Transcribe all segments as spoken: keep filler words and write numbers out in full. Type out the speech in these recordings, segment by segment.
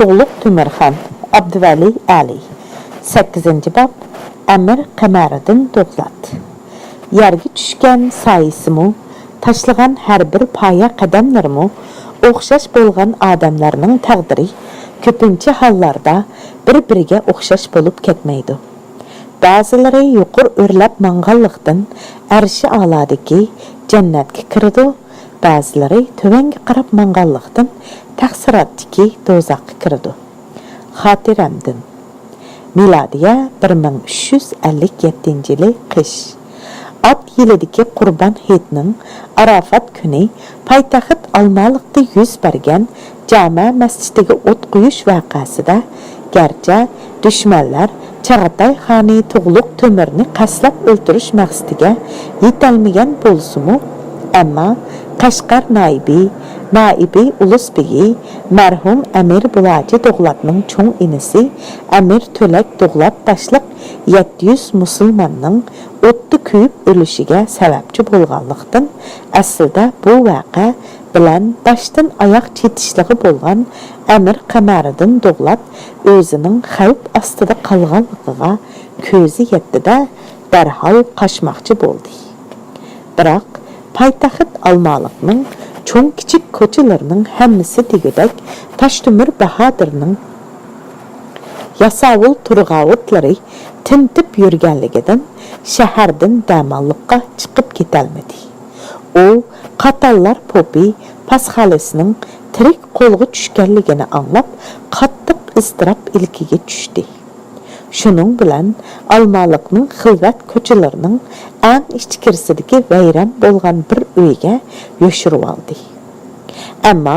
تۇغلۇق تۆمۈرخان، ئابدۇۋەلى ئەلى. سەككىزىنچى باب، ئەمىر قەمەرىدىن دوغلات. يەرگە چۈشكەن سايىسىمۇ، تاشلىغان ھەر بىر پايە قەدەملىرىمۇ ئوخشاش بولغان ئادەملەرنىڭ تەقدىرى كۆپىنچە ھاللاردا بىر-بىرىگە ئوخشاش بولۇپ كەتمەيدۇ. بەزىلىرى يۇقىرى ئۆرلەپ ماڭغانلىقتىن، ئەرشى ئالادىكى جەننەتكە كىرىدۇ، بەزىلىرى تۆۋەنگە قاراپ ماڭغانلىقتىن، تەخسىراتتىكى دوزاخقا كىرىدۇ. خاتىرەمدىن. مىلادىيە بىر مىڭ ئۈچ يۈز ئەللىك يەتتىنچى يىلى قىش. ئات يىلىدىكى قۇربان ھېيتنىڭ ئاراپات كۈنى پايتەخت ئالمالىقتا يۈز بەرگەن جامە مەسچىتىگە ئوت قويۇش ۋەقەسىدە، گەرچە دۈشمەنلەر چاغاتاي خانى تۇغلۇق تۆمۈرنى قەستلەپ ئۆلتۈرۈش مەقسىتىگە يېتەلمىگەن بولسىمۇ، ئەمما قەشقەر نايىبى، نائىبى ئۇلۇس بېگى، مەرھۇم ئەمىر بۇلاجى دوغلاتنىڭ چوڭ ئىنىسى ئەمىر تۆلەك دوغلات باشلىق يەتتە يۈز مۇسۇلماننىڭ ئوتتا كۆيۈپ ئۆلۈشىگە سەۋەبچى بولغانلىقتىن، ئەسلىدە بۇ ۋەقە بىلەن باشتىن ئاياق چېتىشلىقى بولغان ئەمىر قەمەرىدىن دوغلات ئۆزىنىڭ خەۋپ ئاستىدا قالغانلىقىغا كۆزى يەتتى-دە، دەرھال قاچماقچى بولدى. بىراق، پايتەخت ئالمالىقنىڭ چوڭ-كىچىك كوچىلىرىنىڭ ھەممىسى دېگۈدەك تاشتۆمۈر باھادىرنىڭ ياساۋۇل تۇرغاۋۇتلىرى تىنتىپ يۈرگەنلىكىدىن، شەھەردىن دەماللىققا چىقىپ كېتەلمىدى. ئۇ قاتانلار پوپى پاسخالىسىنىڭ تىرىك قولغا چۈشكەنلىكىنى ئاڭلاپ، قاتتىق ئىزتىراپ ئىلكىگە چۈشتى. شۇنىڭ بىلەن ئالمالىقنىڭ خىلۋەت كوچىلىرىنىڭ ئەڭ ئىچكىرىسىدىكى ۋەيران بولغان بىر ئۆيگە يوشۇرۇۋالدى. ئەمما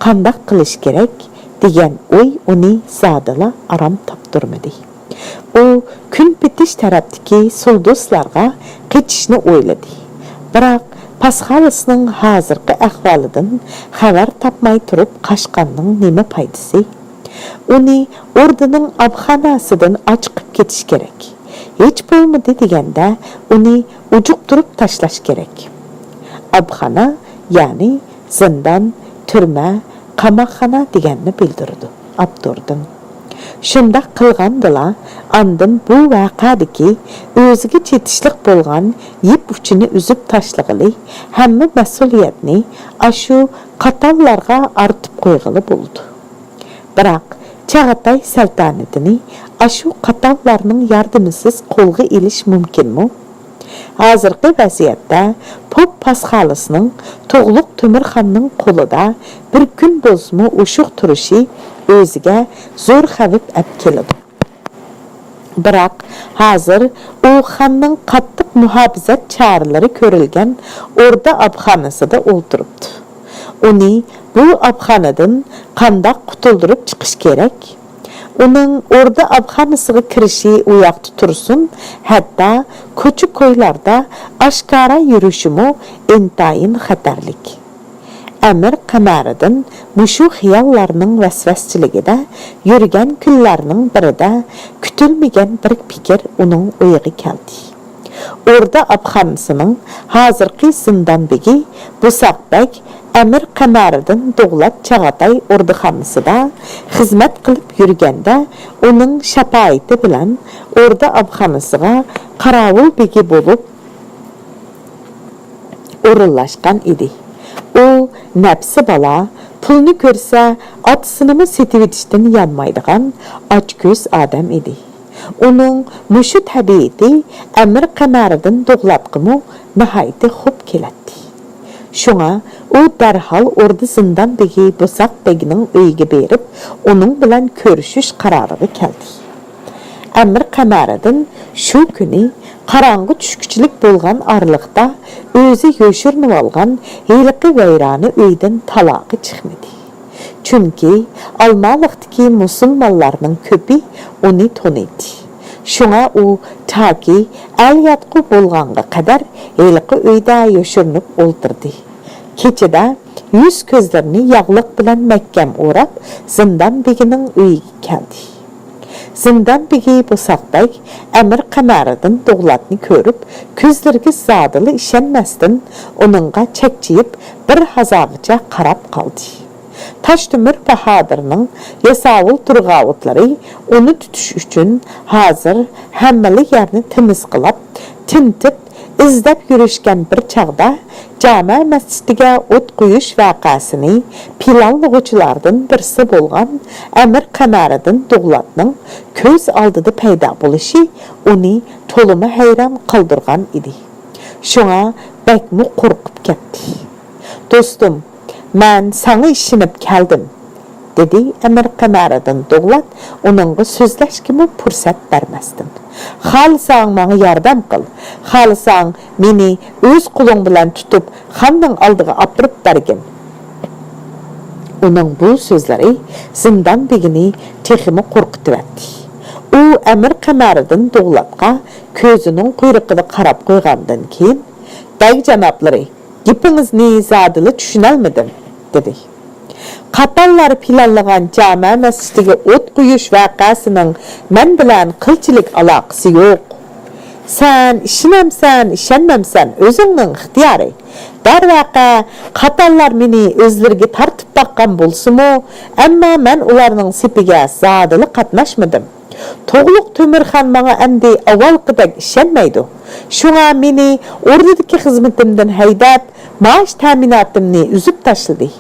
قانداق قىلىش كېرەك دېگەن ئوي ئۇنى زادىلا ئارام تاپتۇرمىدى. ئۇ كۈن پېتىش تەرەپتىكى سۇلدۇسلارغا قېچىشنى ئويلىدى. بىراق، پاسخالىسنىڭ ھازىرقى ئەھۋالىدىن خەۋەر تاپماي تۇرۇپ قاچقاننىڭ نېمە پايدىسى؟ ئۇنى ئوردىنىڭ ئابخاناسىدىن ئاچىقىپ كېتىش كېرەك. ھېچ بولمىدى دېگەندە، ئۇنى ئۇجۇقتۇرۇپ تاشلاش كېرەك. ئابخانا، يەنى زىندان، تۈرمە، قاماقخانا دېگەننى بىلدۈرىدۇ. ئاپتوردىن. شۇنداق قىلغاندىلا، ئاندىن بۇ ۋەقەدىكى ئۆزىگە چېتىشلىق بولغان يىپ ئۇچىنى ئۈزۈپ تاشلىغىلى، ھەممە مەسئۇلىيەتنى ئاشۇ قاتانلارغا ئارتىپ قويغىلى بولىدۇ. بىراق، چاغاتاي سەلتەنىتىنى ئاشۇ قاتانلارنىڭ ياردىمىسىز قولغا ئېلىش مۇمكىنمۇ؟ ھازىرقى ۋەزىيەتتە پوپ پاسخالىسنىڭ تۇغلۇق تۆمۈرخاننىڭ قولىدا بىر كۈن بولسىمۇ ئوشۇق تۇرۇشى ئۆزىگە زور خەۋپ ئەپ كېلىدۇ. بىراق، ھازىر ئۇ خاننىڭ قاتتىق مۇھاپىزەت چارىلىرى كۆرۈلگەن ئوردا ئاپخانىسىدا ئولتۇرۇپتۇ. ئۇنى بۇ ئاپخانىدىن قانداق قۇتۇلدۇرۇپ چىقىش كېرەك؟ ئۇنىڭ ئوردا ئاپخانىسىغا كىرىشى ئۇ ياقتا تۇرسۇن، ھەتتا كوچا-كويلاردا ئاشكارا يۈرۈشىمۇ ئىنتايىن خەتەرلىك. ئەمىر قەمەرىدىن مۇشۇ خىياللارنىڭ ۋەسۋەسىچىلىكىدە يۈرگەن كۈنلەرنىڭ بىرىدە، كۈتۈلمىگەن بىر پىكىر ئۇنىڭ ئويىغا كەلدى. ئوردا ئاپخانىسىنىڭ ھازىرقى زىندان بېگى بوساق بەگ ئەمىر قەمەرىدىن دوغلات چاغاتاي ئوردىخانىسىدا خىزمەت قىلىپ يۈرگەندە، ئۇنىڭ شاپائىتى بىلەن ئوردا ئاپخانىسىغا قاراۋۇل بېگى بولۇپ ئورۇنلاشقان ئىدى. ئۇ نەپسى بالا، پۇلنى كۆرسە ئاتىسىنىمۇ سېتىۋېتىشتىن يانمايدىغان ئاچكۆز ئادەم ئىدى. ئۇنىڭ مۇشۇ تەبىئىتى ئەمىر قەمەرىدىن دوغلاتقىمۇ ناھايىتى خوپ كېلەتتى. شۇڭا ئۇ دەرھال ئوردا زىندان بېگى بوساق بەگنىڭ ئۆيىگە بېرىپ، ئۇنىڭ بىلەن كۆرۈشۈش قارارىغا كەلدى. ئەمىر قەمەرىدىن شۇ كۈنى قاراڭغۇ چۈشكۈچىلىك بولغان ئارىلىقتا ئۆزى يوشۇرۇنۇۋالغان ھېلىقى ۋەيرانە ئۆيدىن تالاغا چىقمىدى. چۈنكى ئالمالىقتىكى مۇسۇلمانلارنىڭ كۆپى ئۇنى تونۇيتتى. شۇڭا ئۇ تاكى ئەل ياتقۇ بولغانغا قەدەر ھېلىقى ئۆيدە يوشۇرۇنۇپ ئولتۇردى. كېچىدە يۈز-كۆزلىرىنى ياغلىق بىلەن مەھكەم ئوراپ، زىندان بېگىنىڭ ئۆيىگە كەلدى. زىندان بېگى بوساق بەگ ئەمىر قەمەرىدىن دوغلاتنى كۆرۈپ، كۆزلىرىگە زادىلا ئىشەنمەستىن، ئۇنىڭغا چەكچىيىپ، بىر ھازاغىچە قاراپ قالدى. تاشتۆمۈر باھادىرنىڭ ياساۋۇل تۇرغاۋۇتلىرى ئۇنى تۇتۇش ئۈچۈن ھازىر ھەممىلا يەرنى تىمىسقىلاپ، تىنتىپ، ئىزدەپ يۈرۈشكەن بىر چاغدا، جامە مەسچىتىگە ئوت قويۇش ۋەقەسىنى پىلانلىغۇچىلاردىن بىرسى بولغان ئەمىر قەمەرىدىن دوغلاتنىڭ كۆز ئالدىدا پەيدا بولۇشى ئۇنى تولىمۇ ھەيران قالدۇرغان ئىدى. شۇڭا بەكمۇ قورقۇپ كەتتى. «دوستۇم، مەن ساڭا ئىشىنىپ كەلدىم»، دېدى ئەمىر قەمەرىدىن دوغلات ئۇنىڭغا سۆزلەشكىمۇ پۇرسەت بەرمەستىن. «خالىساڭ ماڭا ياردەم قىل، خالىساڭ مېنى ئۆز قولۇڭ بىلەن تۇتۇپ خاننىڭ ئالدىغا ئاپىرىپ بەرگىن.» ئۇنىڭ بۇ سۆزلىرى زىندان بېگىنى تېخىمۇ قورقۇتۇۋەتتى. ئۇ ئەمىر قەمەرىدىن دوغلاتقا كۆزىنىڭ قۇيرۇقىدا قاراپ قويغاندىن كېيىن، «بەگ جانابلىرى، گېپىڭىزنى زادىلا چۈشىنەلمىدىم»، دېدى. «قاتارلار پىلانلىغان جامە مەسچىتىگە ئوت قويۇش ۋەقەسىنىڭ مەن بىلەن قىلچىلىك ئالاقىسى يوق.» «سەن ئىشىنەمسەن، ئىشەنمەمسەن، ئۆزۈڭنىڭ ئىختىيارى. دەرۋەقە، قاتارلار مېنى ئۆزلىرىگە تارتىپ باققان بولسىمۇ، ئەمما مەن ئۇلارنىڭ سېپىگە زادىلا قاتناشمىدىم. تۇغلۇق تۆمۈرخان ماڭا ئەمدى ئاۋۋالقىدەك ئىشەنمەيدۇ. شۇڭا مېنى ئوردىدىكى خىزمىتىمدىن ھەيدەپ، مائاش تەمىناتىمنى ئۈزۈپ تاشلىدى.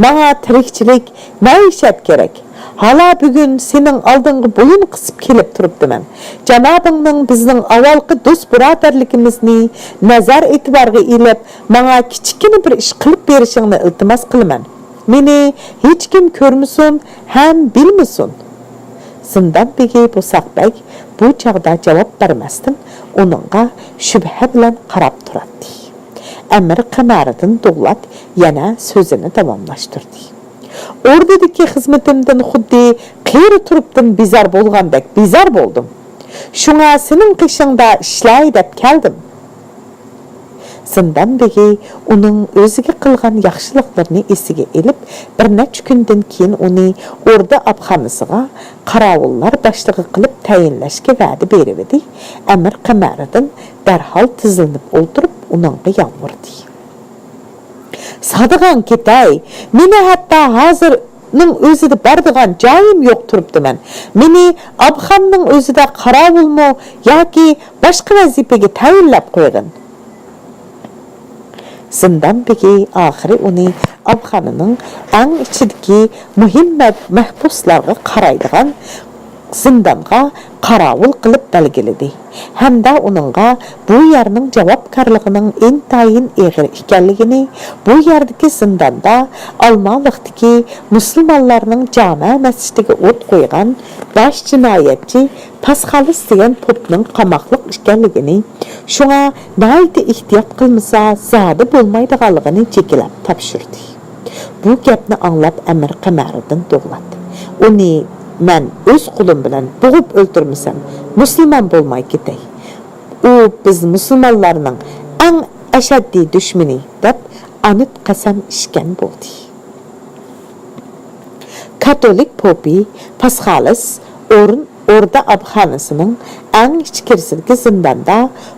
ماڭا تىرىكچىلىك، مەئىشەت كېرەك. ھالا بۈگۈن سېنىڭ ئالدىڭغا بويۇن قىسىپ كېلىپ تۇرۇپتىمەن. جانابىڭنىڭ بىزنىڭ ئاۋۋالقى دوست-بۇرادەرلىكىمىزنى نەزەر ئېتىبارغا ئېلىپ، ماڭا كىچىككىنە بىر ئىش قىلىپ بېرىشىڭنى ئىلتىماس قىلىمەن. مېنى ھېچكىم كۆرمىسۇن ھەم بىلمىسۇن.» زىندان بېگى بوساق بەگ بۇ چاغدا جاۋاب بەرمەستىن، ئۇنىڭغا شۈبھە بىلەن قاراپ تۇراتتى. ئەمىر قەمەرىدىن دوغلات يەنە سۆزىنى داۋاملاشتۇردى. «ئوردىدىكى خىزمىتىمدىن خۇددى قېرى تۇرۇپتىن بىزار بولغاندەك بىزار بولدۇم. شۇڭا سېنىڭ قېشىڭدا ئىشلەي دەپ كەلدىم.» زىندان بېگى ئۇنىڭ ئۆزىگە قىلغان ياخشىلىقلىرىنى ئېسىگە ئېلىپ، بىر نەچچە كۈندىن كېيىن ئۇنى ئوردا ئاپخانىسىغا قاراۋۇللار باشلىقى قىلىپ تەيىنلەشكە ۋەدە بېرىۋىدى. ئەمىر قەمەرىدىن دەرھال تىزلىنىپ ئولتۇرۇپ، ئۇنىڭغا يالۋۇردى. «سادىغاڭ كېتەي، مېنى ھەتتا ھازىرنىڭ ئۆزىدە بارىدىغان جايىم يوق تۇرۇپتىمەن. مېنى ئابخاننىڭ ئۆزىدە قاراۋۇلمۇ ياكى باشقا ۋەزىپىگە تەيىنلەپ قويغىن.» زىندان بېگى ئاخىرى ئۇنى ئابخانىنىڭ ئەڭ ئىچىدىكى مۇھىم مەھ-، مەھبۇسلارغا قارايدىغان زىندانغا قاراۋۇل قىلىپ بەلگىلىدى ھەمدە ئۇنىڭغا بۇ يەرنىڭ جاۋابكارلىقىنىڭ ئىنتايىن ئېغىر ئىكەنلىكىنى، بۇ يەردىكى زىنداندا ئالمالىقتىكى مۇسۇلمانلارنىڭ جامە مەسچىتىگە ئوت قويغان باش جىنايەتچى پاسخالىس دېگەن پوپنىڭ قاماقلىق ئىكەنلىكىنى، شۇڭا ناھايىتى ئېھتىيات قىلمىسا زادى بولمايدىغانلىقىنى جېكىلەپ تاپشۇردى. بۇ گەپنى ئاڭلاپ ئەمىر قەمەرىدىن دوغلات: «ئۇنى مەن ئۆز قولۇم بىلەن بوغۇپ ئۆلتۈرمىسەم، مۇسۇلمان بولماي كېتەي. ئۇ بىز مۇسۇلمانلارنىڭ ئەڭ ئەشەددىي دۈشمىنى» دەپ ئانت قەسەم ئىچكەن بولدى. كاتولىك پوپى پاسخالىس ئوردا ئابخانىسىنىڭ ئەڭ ئىچكىرىسىدىكى زىنداندا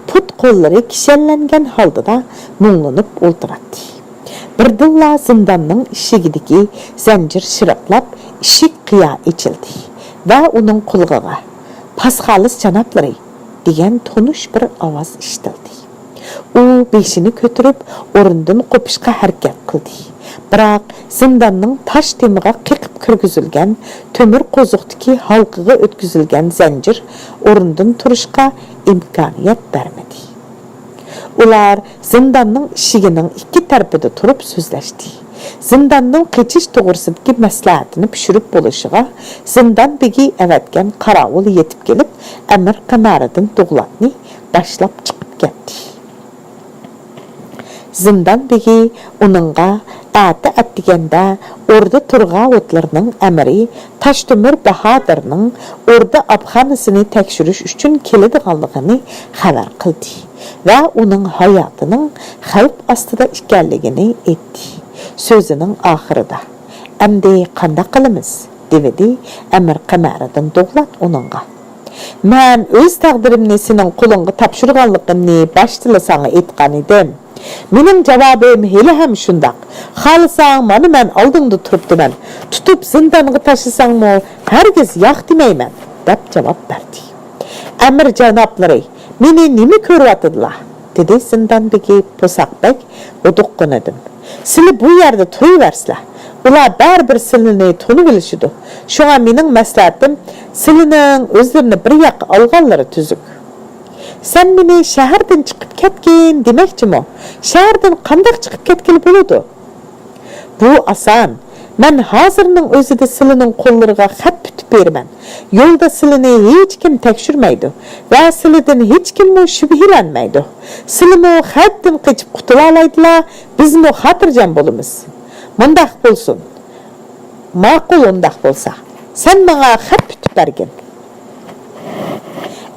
پۇت-قوللىرى كىشەنلەنگەن ھالدا مۇڭلىنىپ ئولتۇراتتى. بىردىنلا زىنداننىڭ ئىشىكىدىكى زەنجىر شىرىقلاپ، ئىشىك قىيا ئېچىلدى ۋە ئۇنىڭ قۇلىقىغا «پاسخالىس جانابلىرى» دېگەن تونۇش بىر ئاۋاز ئىشىتىلدى. ئۇ بېشىنى كۆتۈرۈپ، ئورنىدىن قوپۇشقا ھەرىكەت قىلدى. بىراق، زىنداننىڭ تاش تېمىغا قېقىپ كىرگۈزۈلگەن تۆمۈر قوزۇقتىكى ھالقىغا ئۆتكۈزۈلگەن زەنجىر ئورنىدىن تۇرۇشقا ئىمكانىيەت بەرمىدى. ئۇلار زىنداننىڭ ئىشىكىنىڭ ئىككى تەرىپىدە تۇرۇپ سۆزلەشتى. زىنداننىڭ قېچىش توغرىسىدىكى مەسلىھەتىنى پىشۇرۇپ بولۇشىغا زىندان بېگى ئەۋەتكەن قاراۋۇل يېتىپ كېلىپ، ئەمىر قەمەرىدىن دوغلاتنى باشلاپ چىقىپ كەتتى. زىندان بېگى ئۇنىڭغا ئەتە ئەتىگەندە ئوردا تۇرغاۋۇتلىرىنىڭ ئەمىرى تاشتۆمۈر باھادىرنىڭ ئوردا ئاپخانىسىنى تەكشۈرۈش ئۈچۈن كېلىدىغانلىقىنى خەۋەر قىلدى ۋە ئۇنىڭ ھاياتىنىڭ خەۋپ ئاستىدا ئىكەنلىكىنى ئېيتتى. سۆزىنىڭ ئاخىرىدا، «ئەمدى قانداق قىلىمىز؟» دېۋىدى ئەمىر قەمەرىدىن دوغلات ئۇنىڭغا. «مەن ئۆز تەقدىرىمنى سېنىڭ قولۇڭغا تاپشۇرغانلىقىمنى باشتىلا ساڭا ئېيتقان ئىدىم. مېنىڭ جاۋابىم ھېلىھەم شۇنداق. خالىساڭ، مانا مەن ئالدىڭدا تۇرۇپتىمەن. تۇتۇپ زىندانغا تاشلىساڭمۇ، ھەرگىز ياق دېمەيمەن، دەپ جاۋاب بەردى. ئەمىر جانابلىرى، مېنى نېمە كۆرۈۋاتىدىلا؟ دېدى زىندان بېگى پوساق بەگ ھودۇققىنىدىن. سىلى بۇ يەردە تۇرۇۋەرسىلە. ئۇلار بەرىبىر سىلىنى تونۇۋېلىشىدۇ. شۇڭا مېنىڭ مەسلىھەتىم، سىلىنىڭ ئۆزلىرىنى بىر ياققا ئالغانلىرى تۈزۈك. سەن مېنى شەھەردىن چىقىپ كەتكىن دېمەكچىمۇ؟ شەھەردىن قانداق چىقىپ كەتكىلى بولىدۇ؟ بۇ ئاسان. مەن ھازىرنىڭ ئۆزىدە سىلىنىڭ قوللىرىغا خەت پۈتۈپ بېرىمەن. يولدا سىلىنى ھېچكىم تەكشۈرمەيدۇ ۋە سىلىدىن ھېچكىممۇ شۈبھىلەنمەيدۇ. سىلىمۇ خەۋپتىن قېچىپ قۇتۇلالايدىلا، بىزمۇ خاتىرجەم بولىمىز. مۇنداق بولسۇن. ماقۇل، ئۇنداق بولسا، سەن ماڭا خەت پۈتۈپ بەرگىن.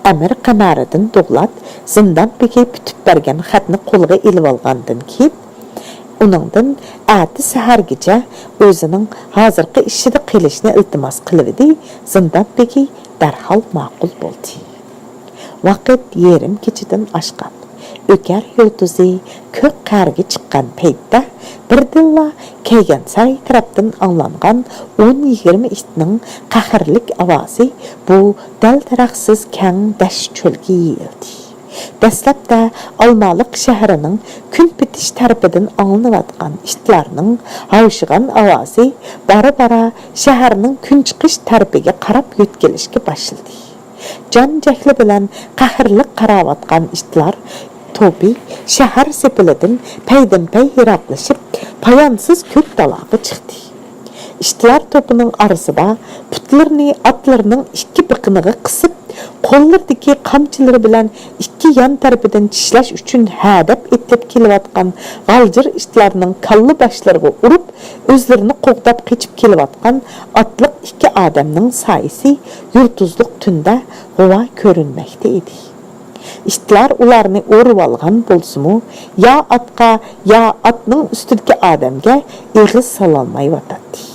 ئەمىر قەمەرىدىن دوغلات زىندان بېگى پۈتۈپ بەرگەن خەتنى قولىغا ئېلىۋالغاندىن كېيىن، ئۇنىڭدىن ئەتە سەھەرگىچە ئۆزىنىڭ ھازىرقى ئىشىدا قېلىشنى ئىلتىماس قىلىۋىدى. زىندان بېگى دەرھال ماقۇل بولدى. ۋاقىت يېرىم كېچىدىن ئاشقان. ئۆكەر يۇلتۇزى كۆك قەرىگە چىققان پەيتتە، بىردىنلا كەيگەنساراي تەرەپتىن ئاڭلانغان ئون يىگىرمە ئىتنىڭ قەھەرلىك ئاۋازى بۇ دەل-دەرەخسىز كەڭ دەشت-چۆلگە يېيىلدى. دەسلەپتە ئالمالىق شەھىرىنىڭ كۈن پېتىش تەرىپىدىن ئاڭلىنىۋاتقان ئىتلارنىڭ ھاۋشىغان ئاۋازى بارا-بارا شەھەرنىڭ كۈن چىقىش تەرىپىگە قاراپ يۆتكىلىشكە باشلىدى. جان-جەھلى بىلەن قەھەرلىك قاراۋاتقان ئىتلار توپى شەھەر سېپىلىدىن پەيدىنپەي يىراقلىشىپ، پايانسىز كۆك دالاغا چىقتى. ئىتلار توپىنىڭ ئارىسىدا پۇتلىرىنى ئاتلىرىنىڭ ئىككى بېقىنىغا قىسىپ، قوللىرىدىكى قامچىلىرى بىلەن ئىككى يان تەرىپىدىن چىشلەش ئۈچۈن ھەدەپ ئېتىلىپ كېلىۋاتقان غالجىر ئىتلارنىڭ كاللا باشلىرىغا ئۇرۇپ، ئۆزلىرىنى قوغداپ قېچىپ كېلىۋاتقان ئاتلىق ئىككى ئادەمنىڭ سايىسى يۇلتۇزلۇق تۈندە غۇۋا كۆرۈنمەكتە ئىدى. ئىتلار ئۇلارنى ئورىۋالغان بولسىمۇ، يا ئاتقا، يا ئاتنىڭ ئۈستىدىكى ئادەمگە ئېغىز سالالمايۋاتاتتى.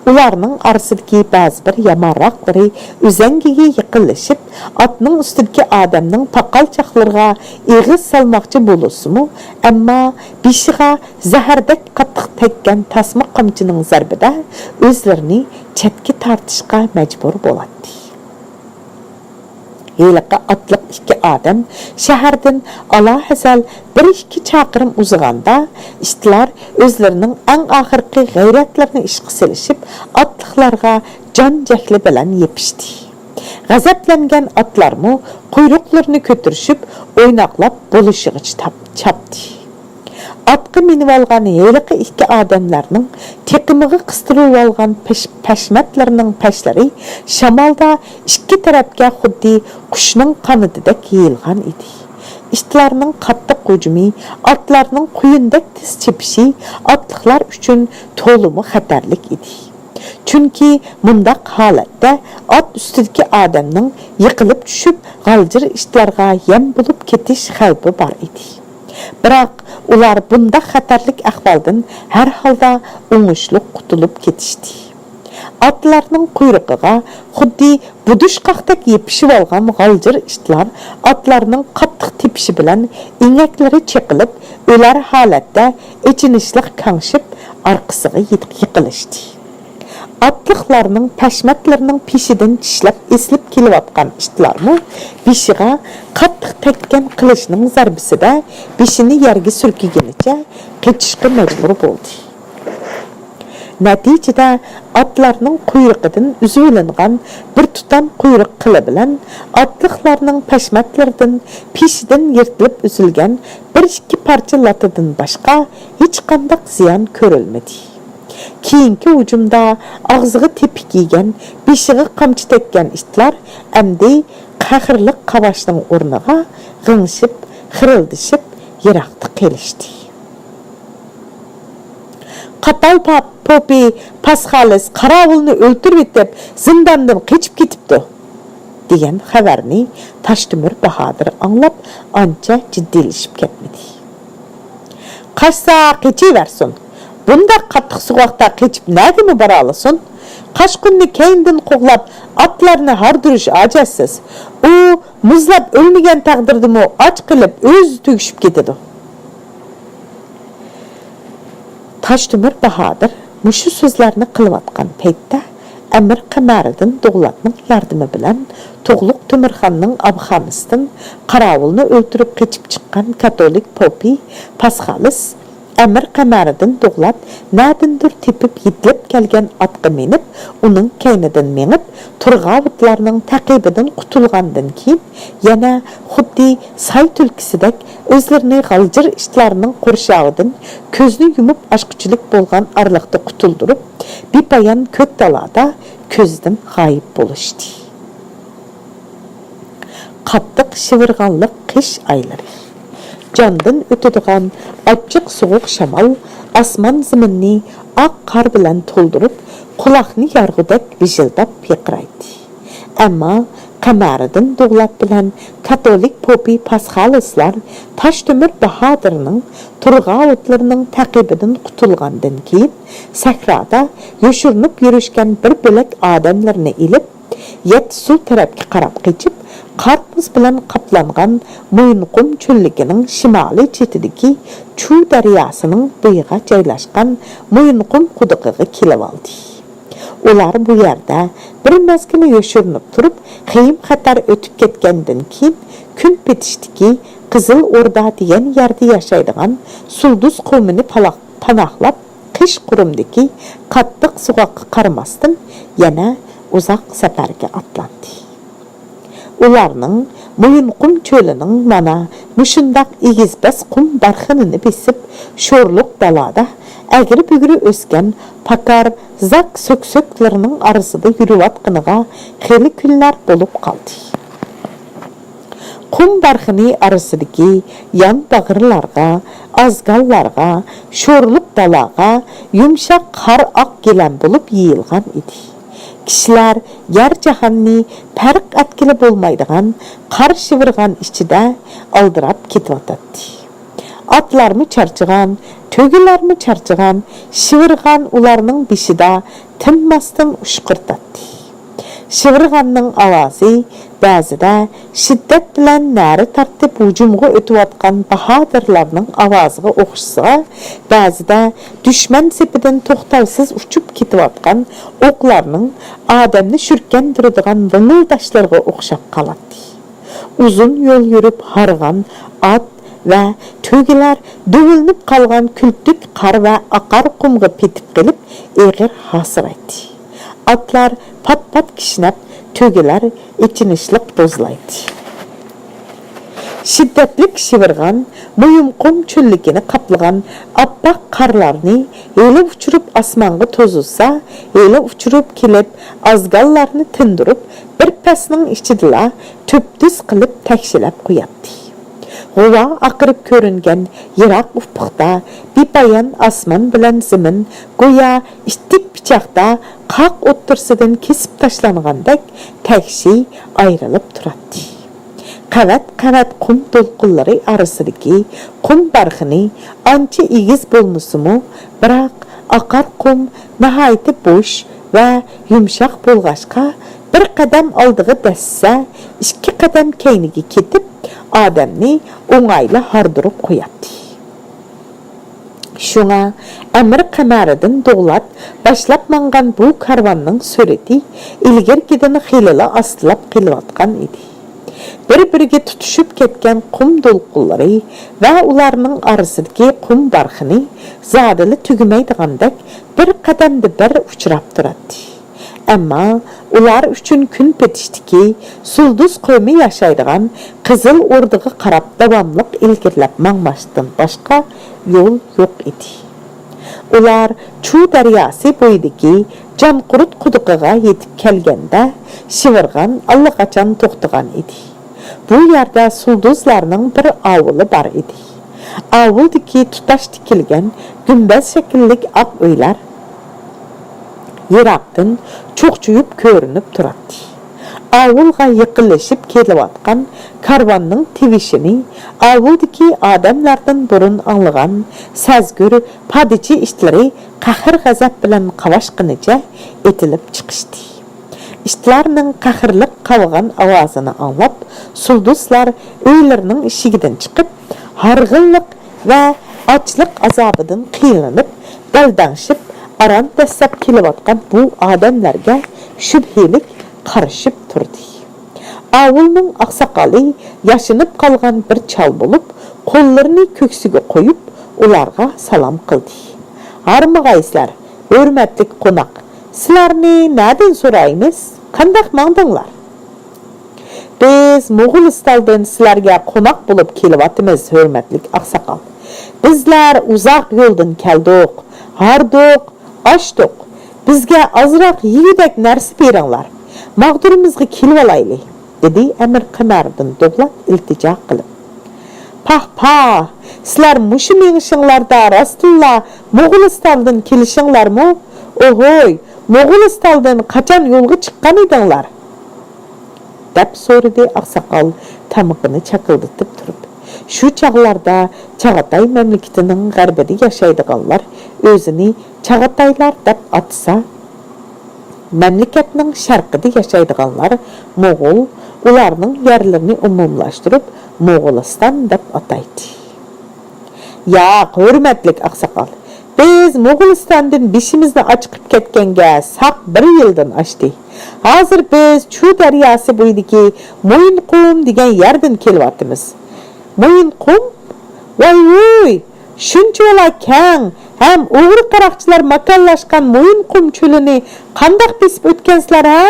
ئۇلارنىڭ ئارىسىدىكى بەزى بىر يامانراقلىرى ئۈزەڭگىگە يېقىنلىشىپ، ئاتنىڭ ئۈستىدىكى ئادەمنىڭ پاقالچاقلىرىغا ئېغىز سالماقچى بولۇشسىمۇ، ئەمما بېشىغا زەھەردەك قاتتىق تەگكەن تاسما قامچىنىڭ زەربىدە ئۆزلىرىنى چەتكە تارتىشقا مەجبۇر بولاتتى. ھېلىقى ئاتلىق ئىككى ئادەم شەھەردىن ئالاھەزەل بىر-ئىككى چاقىرىم ئۇزىغاندا، ئىتلار ئۆزلىرىنىڭ ئەڭ ئاخىرقى غەيرەتلىرىنى ئىشقا سېلىشىپ، ئاتلىقلارغا جان-جەھلى بىلەن يېپىشتى. غەزەپلەنگەن ئاتلارمۇ قۇيرۇقلىرىنى كۆتۈرۈشۈپ، ئويناقلاپ بولۇشىغىچە تاپ-، چاپتى. ئاتقا مىنىۋالغان ھېلىقى ئىككى ئادەملەرنىڭ تېقىمىغا قىستۇرۇۋالغان پەش-، پەشمەتلىرىنىڭ پەشلىرى شامالدا ئىككى تەرەپكە خۇددى قۇشنىڭ قانىتىدەك يېيىلغان ئىدى. ئىتلارنىڭ قاتتىق ھۇجۇمى، ئاتلارنىڭ قۇيۇندەك تېز چېپىشى ئاتلىقلار ئۈچۈن تولىمۇ خەتەرلىك ئىدى. چۈنكى مۇنداق ھالەتتە ئات ئۈستىدىكى ئادەمنىڭ يىقىلىپ چۈشۈپ، غالجىر ئىتلارغا يەم بولۇپ كېتىش خەۋپى بار ئىدى. بىراق، ئۇلار بۇنداق خەتەرلىك ئەھۋالدىن ھەر ھالدا ئوڭۇشلۇق قۇتۇلۇپ كېتىشتى. ئاتلارنىڭ قۇيرۇقىغا خۇددى بۇدۇشقاقتەك يېپىشىۋالغان غالجىر ئىتلار ئاتلارنىڭ قاتتىق تېپىشى بىلەن ئېڭەكلىرى چېقىلىپ، ئۆلەر ھالەتتە ئېچىنىشلىق كاڭشىپ، ئارقىسىغا يىق-، يىقىلىشتى. ئاتلىقلارنىڭ پەشمەتلىرىنىڭ پېشىدىن چىشلەپ ئېسىلىپ كېلىۋاتقان ئىتلارمۇ بېشىغا قاتتىق تەگكەن قىلىچنىڭ زەربىسىدە بېشىنى يەرگە سۈركىگىنىچە قېچىشقا مەجبۇر بولدى. نەتىجىدە، ئاتلارنىڭ قۇيرۇقىدىن ئۈزۈۋېلىنغان بىر تۇتام قۇيرۇق قىلى بىلەن ئاتلىقلارنىڭ پەشمەتلىرىدىن پېشىدىن يىرتىلىپ ئۈزۈلگەن بىر-ئىككى پارچە لاتىدىن باشقا ھېچقانداق زىيان كۆرۈلمىدى. كېيىنكى ھۇجۇمدا ئاغزىغا تېپىك يېگەن، بېشىغا قامچا تەگكەن ئىتلار ئەمدى قەھرلىك قاۋاشنىڭ ئورنىغا غىڭشىپ، خىرىلدىشىپ يىراقتا قېلىشتى. «قاپال پاپ-، پوپى پاسخالىس قاراۋۇلنى ئۆلتۈرۈۋېتىپ، زىنداندىن قېچىپ كېتىپتۇ» دېگەن خەۋەرنى تاشتۆمۈر باھادىر ئاڭلاپ، ئانچە جىددىيلىشىپ كەتمىدى. «قاچسا قېچىۋەرسۇن. بۇنداق قاتتىق سوغۇقتا قېچىپ نەگىمۇ بارالىسۇن؟ قاچقۇننى كەينىدىن قوغلاپ، ئاتلارنى ھاردۇرۇش ھاجەتسىز. ئۇ مۇزلاپ ئۆلمىگەن تەقدىردىمۇ ئاچ قېلىپ، ئۆزى تۈگىشىپ كېتىدۇ.» تاشتۆمۈر باھادىر مۇشۇ سۆزلەرنى قىلىۋاتقان پەيتتە، ئەمىر قەمەرىدىن دوغلاتنىڭ ياردىمى بىلەن تۇغلۇق تۆمۈرخاننىڭ ئابخانىسىدىن قاراۋۇلنى ئۆلتۈرۈپ قېچىپ چىققان كاتولىك پوپى پاسخالىس، ئەمىر قەمەرىدىن دوغلات نەدىندۇر تېپىپ يېتىلىپ كەلگەن ئاتقا مىنىپ، ئۇنىڭ كەينىدىن مېڭىپ، تۇرغاۋۇتلارنىڭ تەقىبىدىن قۇتۇلغاندىن كېيىن، يەنە خۇددى ساي تۈلكىسىدەك ئۆزلىرىنى غالجىر ئىتلارنىڭ قورشاۋىدىن كۆزنى يۇمۇپ ئاچقۇچىلىك بولغان ئارىلىقتا قۇتۇلدۇرۇپ، بىپايان كۆك دالادا كۆزدىن غايىب بولۇشتى. قاتتىق شىۋىرغانلىق قىش ئايلىرى. جاندىن ئۆتىدىغان ئاچچىق سوغۇق شامال ئاسمان زېمىننى ئاق قار بىلەن تولدۇرۇپ، قۇلاقنى يارغۇدەك ۋىژىلداپ پىرقىرايتتى. ئەمما قەمەرىدىن دوغلات بىلەن كاتولىك پوپى پاسخالىسلار تاشتۆمۈر باھادىرنىڭ تۇرغاۋۇتلىرىنىڭ تەقىبىدىن قۇتۇلغاندىن كېيىن، سەھرادا يوشۇرۇنۇپ يۈرۈشكەن بىر بۆلەك ئادەملىرىنى ئېلىپ، يەتتە سۇ تەرەپكە قاراپ قېچىپ، قار مۇز بىلەن قاپلانغان مويۇنقۇم چۆللۈكىنىڭ شىمالىي چېتىدىكى چۇ دەرياسىنىڭ بويىغا جايلاشقان مويۇنقۇم قۇدۇقىغا كېلىۋالدى. ئۇلار بۇ يەردە بىر مەزگىل يوشۇرۇنۇپ تۇرۇپ، خېيىم-خەتەر ئۆتۈپ كەتكەندىن كېيىن، كۈن پېتىشتىكى قىزىل ئوردا دېگەن يەردە ياشايدىغان سۇلدۇز قومىنى پالاق-، پاناھلاپ، قىش قۇرۇمدىكى قاتتىق سوغۇققا قارىماستىن، يەنە ئۇزاق سەپەرگە ئاتلاندى. ئۇلارنىڭ مويۇنقۇم چۆلىنىڭ مانا مۇشۇنداق ئېگىز-پەس قۇم بارخىنىنى بېسىپ، شورلۇق دالادا ئەگرى-بۈگرى ئۆسكەن پاكار زاك سۆكسۆكلىرىنىڭ ئارىسىدا يۈرۈۋاتقىنىغا خېلى كۈنلەر بولۇپ قالدى. قۇم بارخىنى ئارىسىدىكى يان باغرىلارغا، ئازگاللارغا، شورلۇق دالاغا يۇمشاق قار ئاق گىلەم بولۇپ يېيىلغان ئىدى. كىشىلەر يەر جاھاننى پەرق ئەتكىلى بولمايدىغان قار شىۋىرغان ئىچىدە ئالدىراپ كېتىۋاتاتتى. ئاتلارمۇ چارچىغان، تۆگىلەرمۇ چارچىغان، شىۋىرغان ئۇلارنىڭ بېشىدا تىنماستىن ئۇشقۇرتاتتى. شىۋىرغاننىڭ ئاۋازى بەزىدە شىددەت بىلەن نەرە تارتىپ ھۇجۇمغا ئۆتۈۋاتقان باھادىرلارنىڭ ئاۋازىغا ئوخشىسا، بەزىدە دۈشمەن سېپىدىن توختاۋسىز ئۇچۇپ كېتىۋاتقان ئوقلارنىڭ ئادەمنى شۈركەندۈرىدىغان ۋىڭىلداشلىرىغا ئوخشاپ قالاتتى. ئۇزۇن يول يۈرۈپ ھارغان ئات ۋە تۆگىلەر دۆۋىلىنىپ قالغان كۈلتۈك قار ۋە ئاقار قۇمغا پېتىپ قېلىپ، ئېغىر ھاسىرايتتى. ئاتلار پات-پات كىشنەپ، تۆگىلەر ئېچىنىشلىق بوزلايتتى. شىددەتلىك شىۋىرغان، مويۇنقۇم چۆللۈكىنى قاپلىغان ئاپئاق قارلارنى ھېلى ئۇچۇرۇپ ئاسمانغا توزۇتسا، ھېلى ئۇچۇرۇپ كېلىپ ئازگاللارنى تىندۇرۇپ، بىر پەسنىڭ ئىچىدىلا تۈپتۈز قىلىپ تەكشىلەپ قوياتتى. غۇۋا ئاقىرىپ كۆرۈنگەن يىراق ئۇپۇقتا بىپايان ئاسمان بىلەن زېمىن گويا ئىتتىك پىچاقتا قاق ئوتتۇرىسىدىن كېسىپ تاشلانغاندەك تەكشى ئايرىلىپ تۇراتتى. قەۋەت-قەۋەت قۇم دولقۇنلىرى ئارىسىدىكى قۇم بارخىنى ئانچە ئېگىز بولمىسىمۇ، بىراق ئاقار قۇم ناھايىتى بوش ۋە يۇمشاق بولغاچقا، بىر قەدەم ئالدىغا دەسسە، ئىككى قەدەم كەينىگە كېتىپ، ئادەمنى ئوڭايلا ھاردۇرۇپ قوياتتى. شۇڭا ئەمىر قەمەرىدىن دوغلات باشلاپ ماڭغان بۇ كارۋاننىڭ سۈرئىتى ئىلگىرىكىدىن خېلىلا ئاستىلاپ قېلىۋاتقان ئىدى. بىر-بىرىگە تۇتىشىپ كەتكەن قۇم دولقۇنلىرى ۋە ئۇلارنىڭ ئارىسىدىكى قۇم بارخىنى زادىلا تۈگىمەيدىغاندەك بىر قەدەمدە بىر ئۇچراپ تۇراتتى. ئەمما ئۇلار ئۈچۈن كۈن پېتىشتىكى سۇلدۇز قومى ياشايدىغان قىزىل ئوردىغا قاراپ داۋاملىق ئىلگىرىلەپ ماڭماشتىن باشقا يول يوق ئىدى. ئۇلار چۇ دەرياسى بويىدىكى جانقۇرت قۇدۇقىغا يېتىپ كەلگەندە، شىۋىرغان ئاللىقاچان توختىغان ئىدى. بۇ يەردە سۇلدۇزلارنىڭ بىر ئاۋۇلى بار ئىدى. ئاۋۇلدىكى تۇتاش تىكىلگەن گۈمبەز شەكىللىك ئاق ئۆيلەر يىراقتىن چوقچىيىپ كۆرۈنۈپ تۇراتتى. ئاۋۇلغا يېقىنلىشىپ كېلىۋاتقان كارۋاننىڭ تىۋىشىنى ئاۋۇلدىكى ئادەملەردىن بۇرۇن ئاڭلىغان سەزگۈر پادىچى ئىتلىرى قەھر-غەزەپ بىلەن قاۋاشقىنىچە ئېتىلىپ چىقىشتى. ئىتلارنىڭ قەھەرلىك قاۋىغان ئاۋازىنى ئاڭلاپ، سۇلدۇزلار ئۆيلىرىنىڭ ئىشىكىدىن چىقىپ، ھارغىنلىق ۋە ئاچلىق ئازابىدىن قىينىلىپ، دەلدەڭشىپ، ئاران دەسسەپ كېلىۋاتقان بۇ ئادەملەرگە شۈبھىلىك قارىشىپ تۇردى. ئاۋۇلنىڭ ئاقساقالى ياشىنىپ قالغان بىر چال بولۇپ، قوللىرىنى كۆكسىگە قويۇپ، ئۇلارغا سالام قىلدى. ھارمىغايسىلەر، ھۆرمەتلىك قوناق، سىلەرنى نەدىن سورايمىز؟ قانداق ماڭدىڭلار؟ بىز موغۇلىستاندىن سىلەرگە قوناق بولۇپ كېلىۋاتىمىز، ھۆرمەتلىك ئاقساقال. بىزلەر ئۇزاق يولدىن كەلدۇق، ھاردۇق، ئاچتۇق. بىزگە ئازراق يېگۈدەك نەرسە بېرىڭلار. ماغدۇرىمىزغا كېلىۋالايلى، دېدى ئەمىر قەمەردىن دوغلات ئىلتىجا قىلىپ. پاھ، پاھ! سىلەر مۇشۇ مېڭىشىڭلاردا راستتىنلا موغۇلىستاندىن كېلىشىڭلارمۇ؟ ئوھوي، موغۇلىستاندىن قاچان يولغا چىققان ئىدىڭلار؟ دەپ سورىدى ئاقساقال تامىقىنى چاكىلدىتىپ تۇرۇپ. شۇ چاغلاردا چاغاتاي مەملىكىتىنىڭ غەربىدە ياشايدىغانلار ئۆزىنى چاغاتايلار دەپ ئاتىسا، مەملىكەتنىڭ شەرقىدە ياشايدىغانلار موغۇل، ئۇلارنىڭ يەرلىرىنى ئومۇملاشتۇرۇپ موغۇلىستان دەپ ئاتايتتى. ياق، ھۆرمەتلىك ئاقساقال، بىز موغۇلىستاندىن بېشىمىزنى ئاچىقىپ كەتكەنگە ساق بىر يىلدىن ئاشتى. ھازىر بىز چۇ دەرياسى بويىدىكى مويۇنقۇم دېگەن يەردىن كېلىۋاتىمىز. مويۇنقۇم؟ ۋاي ۋۇي! شۇنچىۋالا كەڭ ھەم ئوغرى قاراقچىلار ماكانلاشقان مويۇنقۇم چۆلىنى قانداق بېسىپ ئۆتكەنسىلەر ھە؟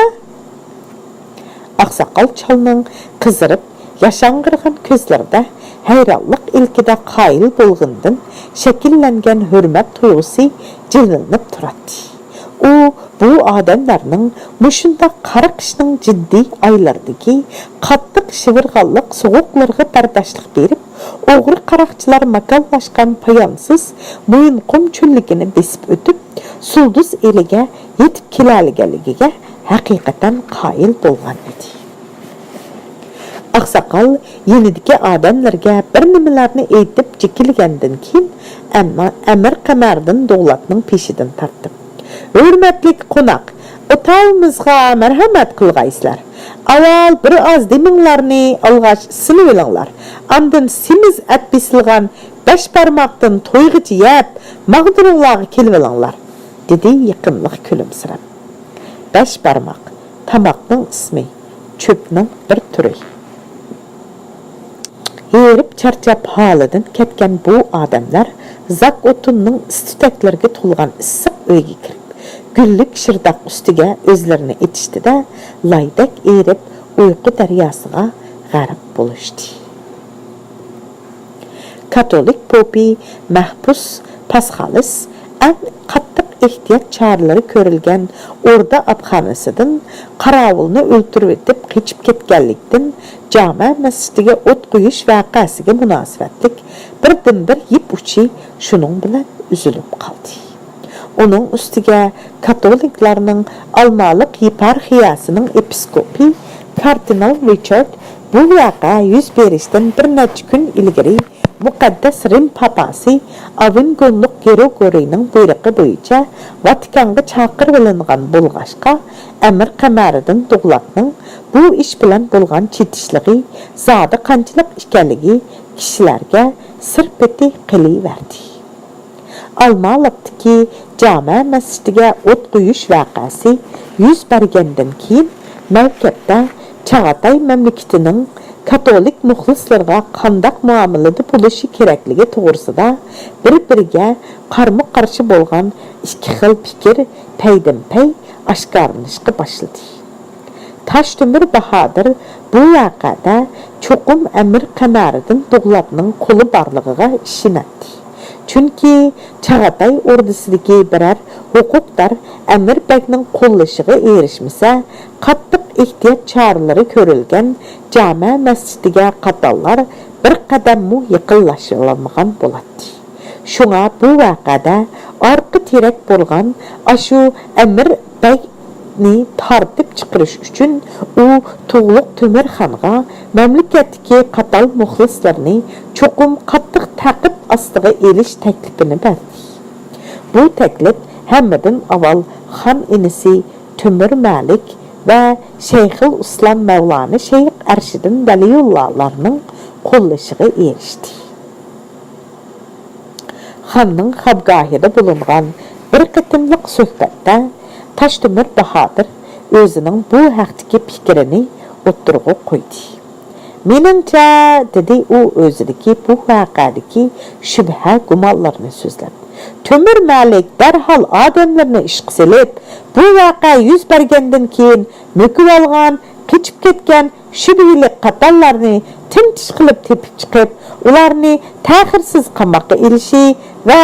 ئاقساقال چالنىڭ قىزىرىپ ياشاڭغىرىغان كۆزلىرىدە ھەيرانلىق ئىلكىدە قايىل بولغىنىدىن شەكىللەنگەن ھۆرمەت تۇيغۇسى جىلۋىلىنىپ تۇراتتى. ئۇ بۇ ئادەملەرنىڭ مۇشۇنداق قارا قىشنىڭ جىددىي ئايلىرىدىكى قاتتىق شىۋىرغانلىق سوغۇقلىرىغا بەرداشلىق بېرىپ، ئوغرى قاراقچىلار ماكانلاشقان پايانسىز مويۇنقۇم چۆللۈكىنى بېسىپ ئۆتۈپ، سۇلدۇز ئېلىگە يېتىپ كېلەلىگەنلىكىگە ھەقىقەتەن قايىل بولغان ئىدى. ئاقساقال يېنىدىكى ئادەملىرىگە بىر نېمىلەرنى ئېيتىپ جېكىلىگەندىن كېيىن، ئەمما ئەمىر قەمەردىن دوغلاتنىڭ پېشىدىن تارتتى. ھۆرمەتلىك قوناق، ئاتاۋىمىزغا مەرھەمەت قىلغايسىلەر. ئاۋۋال بىر ئاز دېمىڭلارنى ئالغاچ ئىسسىنىۋېلىڭلار. ئاندىن سېمىز ئەت بېسىلغان بەش بارماقتىن تويغىچە يەپ، ماغدۇرۇڭلارغا كېلىۋېلىڭلار، دېدى يېقىملىق كۈلۈمسىرەپ. بەش بارماق، تاماقنىڭ ئىسمى، چۆپنىڭ بىر تۈرى. ھېرىپ چارچاپ ھالىدىن كەتكەن بۇ ئادەملەر زاك ئوتۇننىڭ ئىس تۈتەكلىرىگە تولغان ئىسسىق ئۆيگە كىرىپ، گۈللۈك شىرداق ئۈستىگە ئۆزلىرىنى ئېتىشتى-دە، لايدەك ئېرىپ، ئۇيقۇ دەرياسىغا غەرق بولۇشتى. كاتولىك پوپى مەھبۇس پاسخالىس ئەڭ قاتتىق ئېھتىيات چارىلىرى كۆرۈلگەن ئوردا ئاپخانىسىدىن قاراۋۇلنى ئۆلتۈرۈۋېتىپ قېچىپ كەتكەنلىكتىن، جامە مەسچىتىگە ئوت قويۇش ۋەقەسىگە مۇناسىۋەتلىك بىردىنبىر يىپ ئۇچى شۇنىڭ بىلەن ئۈزۈلۈپ قالدى. ئۇنىڭ ئۈستىگە كاتولىكلارنىڭ ئالمالىق يېپارخىيەسىنىڭ ئېپىسكوپى كاردىنال رىچارد بۇ ۋەقە يۈز بېرىشتىن بىر نەچچە كۈن ئىلگىرى مۇقەددەس رىم پاپاسى ئاۋېنگونلۇق گرېگورىينىڭ بۇيرۇقى بويىچە ۋاتىكانغا چاقىرىۋېلىنغان بولغاچقا، ئەمىر قەمەرىدىن دوغلاتنىڭ بۇ ئىش بىلەن بولغان چېتىشلىقى زادى قانچىلىك ئىكەنلىكى كىشىلەرگە سىر پېتى قېلىۋەردى. ئالمالىقتىكى جامە مەسچىتىگە ئوت قويۇش ۋەقەسى يۈز بەرگەندىن كېيىن، مەركەپتە چاغاتاي مەملىكىتىنىڭ كاتولىك مۇخلىسلىرىغا قانداق مۇئامىلىدە بولۇشى كېرەكلىكى توغرىسىدا بىر-بىرىگە قارىمۇ-قارشى بولغان ئىككى خىل پىكىر پەيدىنپەي ئاشكارىلىنىشقا باشلىدى. تاشتۆمۈر باھادىر بۇ ۋەقەدە چوقۇم ئەمىر قەمەرىدىن دوغلاتنىڭ قولى بارلىقىغا ئىشىنەتتى. چۈنكى چاغاتاي ئوردىسىدىكى بىرەر ھوقۇقدار ئەمىر بەگنىڭ قوللىشىغا ئېرىشمىسە، قاتتىق ئېھتىيات چارىلىرى كۆرۈلگەن جامە مەسچىتىگە قاتارلار بىر قەدەممۇ يېقىنلاشالمىغان بولاتتى. شۇڭا بۇ ۋەقەدە ئارقا تىرەك بولغان ئاشۇ ئەمىر بەگنى تارتىپ چىقىرىش ئۈچۈن ئۇ تۇغلۇق تۆمۈرخانغا مەملىكەتتىكى قاتار مۇخلىسلىرىنى چوقۇم قاتتىق تەقىب ئاستىغا ئېلىش تەكلىپىنى بەردى. بۇ تەكلىپ ھەممىدىن ئاۋۋال خان ئىنىسى تۆمۈر مەلىك ۋە شەيخۇل ئىسلام مەۋلانە شەيخ ئەرشىدىن ۋەلىيۇللالارنىڭ قوللىشىغا ئېرىشتى. خاننىڭ خابگاھىدا بولۇنغان بىر قېتىملىق سۆھبەتتە تاشتۆمۈر باھادىر ئۆزىنىڭ بۇ ھەقتىكى پىكرىنى ئوتتۇرىغا قويدى. مېنىڭچە، دېدى ئۇ ئۆزىدىكى بۇ ۋەقەدىكى شۈبھە-گۇمانلىرىنى سۆزلەپ، تۆمۈر مەلىك دەرھال ئادەملىرىنى ئىشقا سېلىپ، بۇ ۋەقە يۈز بەرگەندىن كېيىن مۆكۈۋالغان، قېچىپ كەتكەن شۈبھىلىك قاتاللارنى تىنتىش قىلىپ تېپىپ چىقىپ، ئۇلارنى تەخىرسىز قاماققا ئېلىشى ۋە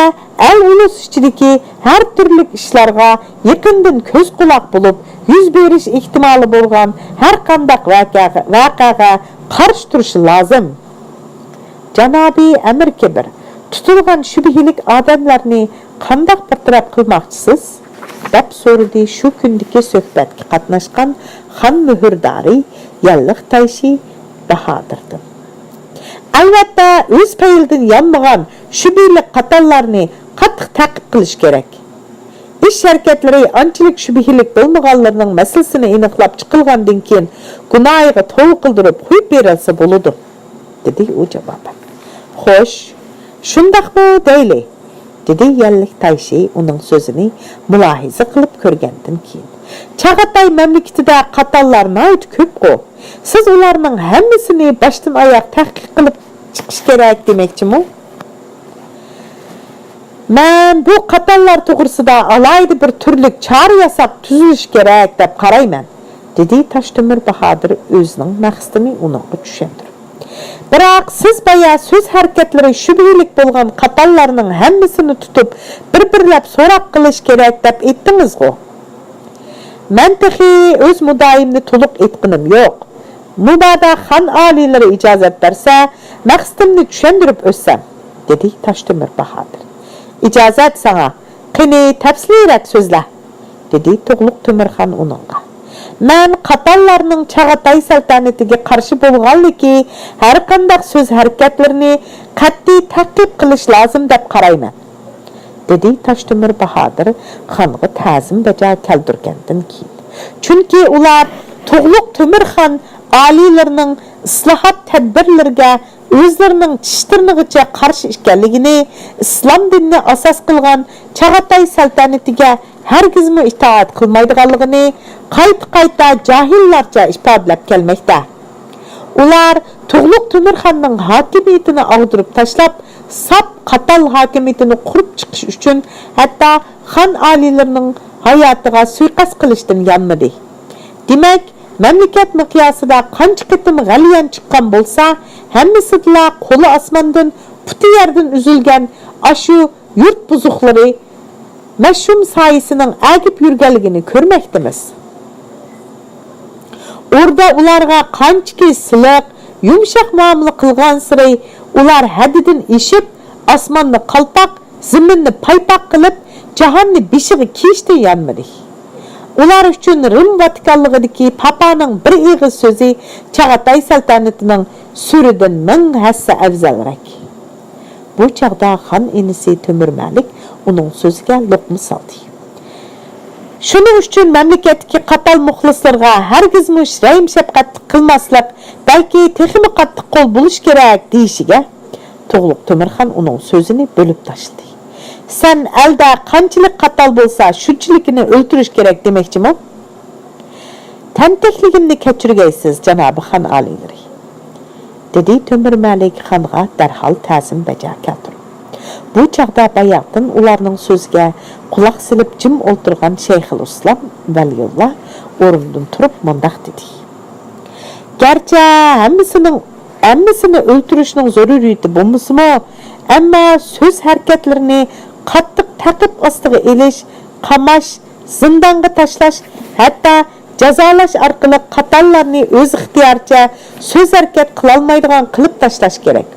ئەل-ئۇلۇس ئىچىدىكى ھەر تۈرلۈك ئىشلارغا يېقىندىن كۆز-قۇلاق بولۇپ، يۈز بېرىش ئېھتىمالى بولغان ھەر قانداق ۋەقەگە، ۋەقەگە قارشى تۇرۇشى لازىم. جانابىي ئەمىر كېبىر، تۇتۇلغان شۈبھىلىك ئادەملەرنى قانداق بىر تەرەپ قىلماقچىسىز؟ دەپ سورىدى شۇ كۈندىكى سۆھبەتكە قاتناشقان خان مۆھۈردارى يەنلىق تايشى باھادىردىن. ئەلۋەتتە، ئۆز پەيلىدىن يانمىغان شۈبھىلىك قاتاللارنى قاتتىق تەقىب قىلىش كېرەك. ئىش ھەرىكەتلىرى ئانچىلىك شۈبھىلىك بولمىغانلىرىنىڭ مەسىلىسىنى ئېنىقلاپ چىقىلغاندىن كېيىن، گۇناھىغا توۋا قىلدۇرۇپ قويۇپ بېرىلسە بولىدۇ، دېدى ئۇ جاۋابەن. خوش، شۇنداقمۇ دەيلى؟ دېدى يەنلىك تايشى ئۇنىڭ سۆزىنى مۇلاھىزە قىلىپ كۆرگەندىن كېيىن. چاغاتاي مەملىكىتىدە قاتاللار ناھايىتى كۆپقۇ. سىز ئۇلارنىڭ ھەممىسىنى باشتىن ئاياغ تەھقىق قىلىپ چىقىش كېرەك دېمەكچىمۇ؟ مەن بۇ قاتاللار توغرىسىدا ئالاھىدە بىر تۈرلۈك چارە ياساپ تۈزۈلۈش كېرەك دەپ قارايمەن، دېدى تاشتۆمۈر باھادىر ئۆزىنىڭ مەقسىتىنى ئۇنىڭغا چۈشەندۈرۈپ. بىراق سىز بايا سۆز ھەرىكەتلىرى شۈبھىلىك بولغان قاتاللارنىڭ ھەممىسىنى تۇتۇپ، بىر-بىرلەپ سوراق قىلىش كېرەك دەپ ئېيتتىڭىزغۇ؟ مەن تېخى ئۆز مۇددىئايىمنى تولۇق ئېيتقىنىم يوق. مۇبادا خان ئالىيلىرى ئىجازەت بەرسە، مەقسىتىمنى چۈشەندۈرۈپ ئۆتسەم، دېدى تاشتۆمۈر باھادىر. ئىجازەت ساڭا، قېنى، تەپسىلىيرەك سۆزلە، دېدى تۇغلۇق تۆمۈرخان ئۇنىڭغا. مەن قاتاللارنىڭ چاغاتاي سەلتەنىتىگە قارشى بولغانلىكى، ھەرقانداق سۆز ھەرىكەتلىرىنى قەتئىي تەقىب قىلىش لازىم دەپ قارايمەن، دېدى تاشتۆمۈر باھادىر خانغا تەزىم بەجا كەلتۈرگەندىن كېيىن. چۈنكى ئۇلار تۇغلۇق تۆمۈرخان ئالىيلىرىنىڭ ئىسلاھات تەدبىرلىرىگە ئۆزلىرىنىڭ چىش تىرنىقىچە قارشى ئىكەنلىكىنى، ئىسلام دىنىنى ئاساس قىلغان چاغاتاي سەلتەنىتىگە ھەرگىزمۇ ئىتائەت قىلمايدىغانلىقىنى قايتا-قايتا جاھىللارچە ئىپادىلەپ كەلمەكتە. ئۇلار تۇغلۇق تۆمۈرخاننىڭ ھاكىمىيىتىنى ئاغدۇرۇپ تاشلاپ، ساپ قاتال ھاكىمىيىتىنى قۇرۇپ چىقىش ئۈچۈن ھەتتا خان ئالىيلىرىنىڭ ھاياتىغا سۇيىقەست قىلىشتىن يانمىدى. دېمەك، مەملىكەت مىقياسىدا قانچە قېتىم غەلىيان چىققان بولسا، ھەممىسىدىلا قولى ئاسماندىن، پۇتى يەردىن ئۈزۈلگەن ئاشۇ يۇرت بۇزۇقلىرى مەشۇم سايىسىنىڭ ئەگىپ يۈرگەنلىكىنى كۆرمەكتىمىز. ئوردا ئۇلارغا قانچىكى سىلىق، يۇمشاق مۇئامىلە قىلغانسېرى، ئۇلار ھەددىدىن ئېشىپ، ئاسماننى قالپاق، زېمىننى پايپاق قىلىپ، جاھاننى بېشىغا كىيىشتىن يانمىدى. ئۇلار ئۈچۈن رىم ۋاتىكانلىقىدىكى پاپانىڭ بىر ئېغىز سۆزى چاغاتاي سەلتەنىتىنىڭ سۈرىدىن مىڭ ھەسسە ئەۋزەلرەك. بۇ چاغدا خان ئىنىسى تۆمۈر مەلىك ئۇنىڭ سۆزىگە لوقما سالدى. شۇنىڭ ئۈچۈن مەملىكەتتىكى قاتال مۇخلىسلىرىغا ھەرگىزمۇ رەھىم-شەپقەت قىلماسلىق، بەلكى تېخىمۇ قاتتىق قول بولۇش كېرەك دېيىشىگە، تۇغلۇق تۆمۈرخان ئۇنىڭ سۆزىنى بۆلۈپ تاشلىدى. سەن ئەلدە قانچىلىك قاتال بولسا، شۇنچىلىكىنى ئۆلتۈرۈش كېرەك دېمەكچىمۇ؟ تەنتەكلىكىمنى كەچۈرگەيسىز، جانابىي خان ئالىيلىرى، دېدى تۆمۈر مەلىك خانغا دەرھال تەزىم بەجا كەلتۈرۈپ. بۇ چاغدا باياقتىن ئۇلارنىڭ سۆزىگە قۇلاق سېلىپ جىم ئولتۇرغان شەيخۇلئىسلام ۋەلىيۇللا ئورنىدىن تۇرۇپ مۇنداق دېدى: گەرچە ھەممىسىنىڭ، ھەممىسىنى ئۆلتۈرۈشنىڭ زۆرۈرىيىتى بولمىسىمۇ، ئەمما سۆز ھەرىكەتلىرىنى قاتتىق تەقىب ئاستىغا ئېلىش، قاماش، زىندانغا تاشلاش، ھەتتا جازالاش ئارقىلىق قاتاللارنى ئۆز ئىختىيارىچە سۆز ھەرىكەت قىلالمايدىغان قىلىپ تاشلاش كېرەك.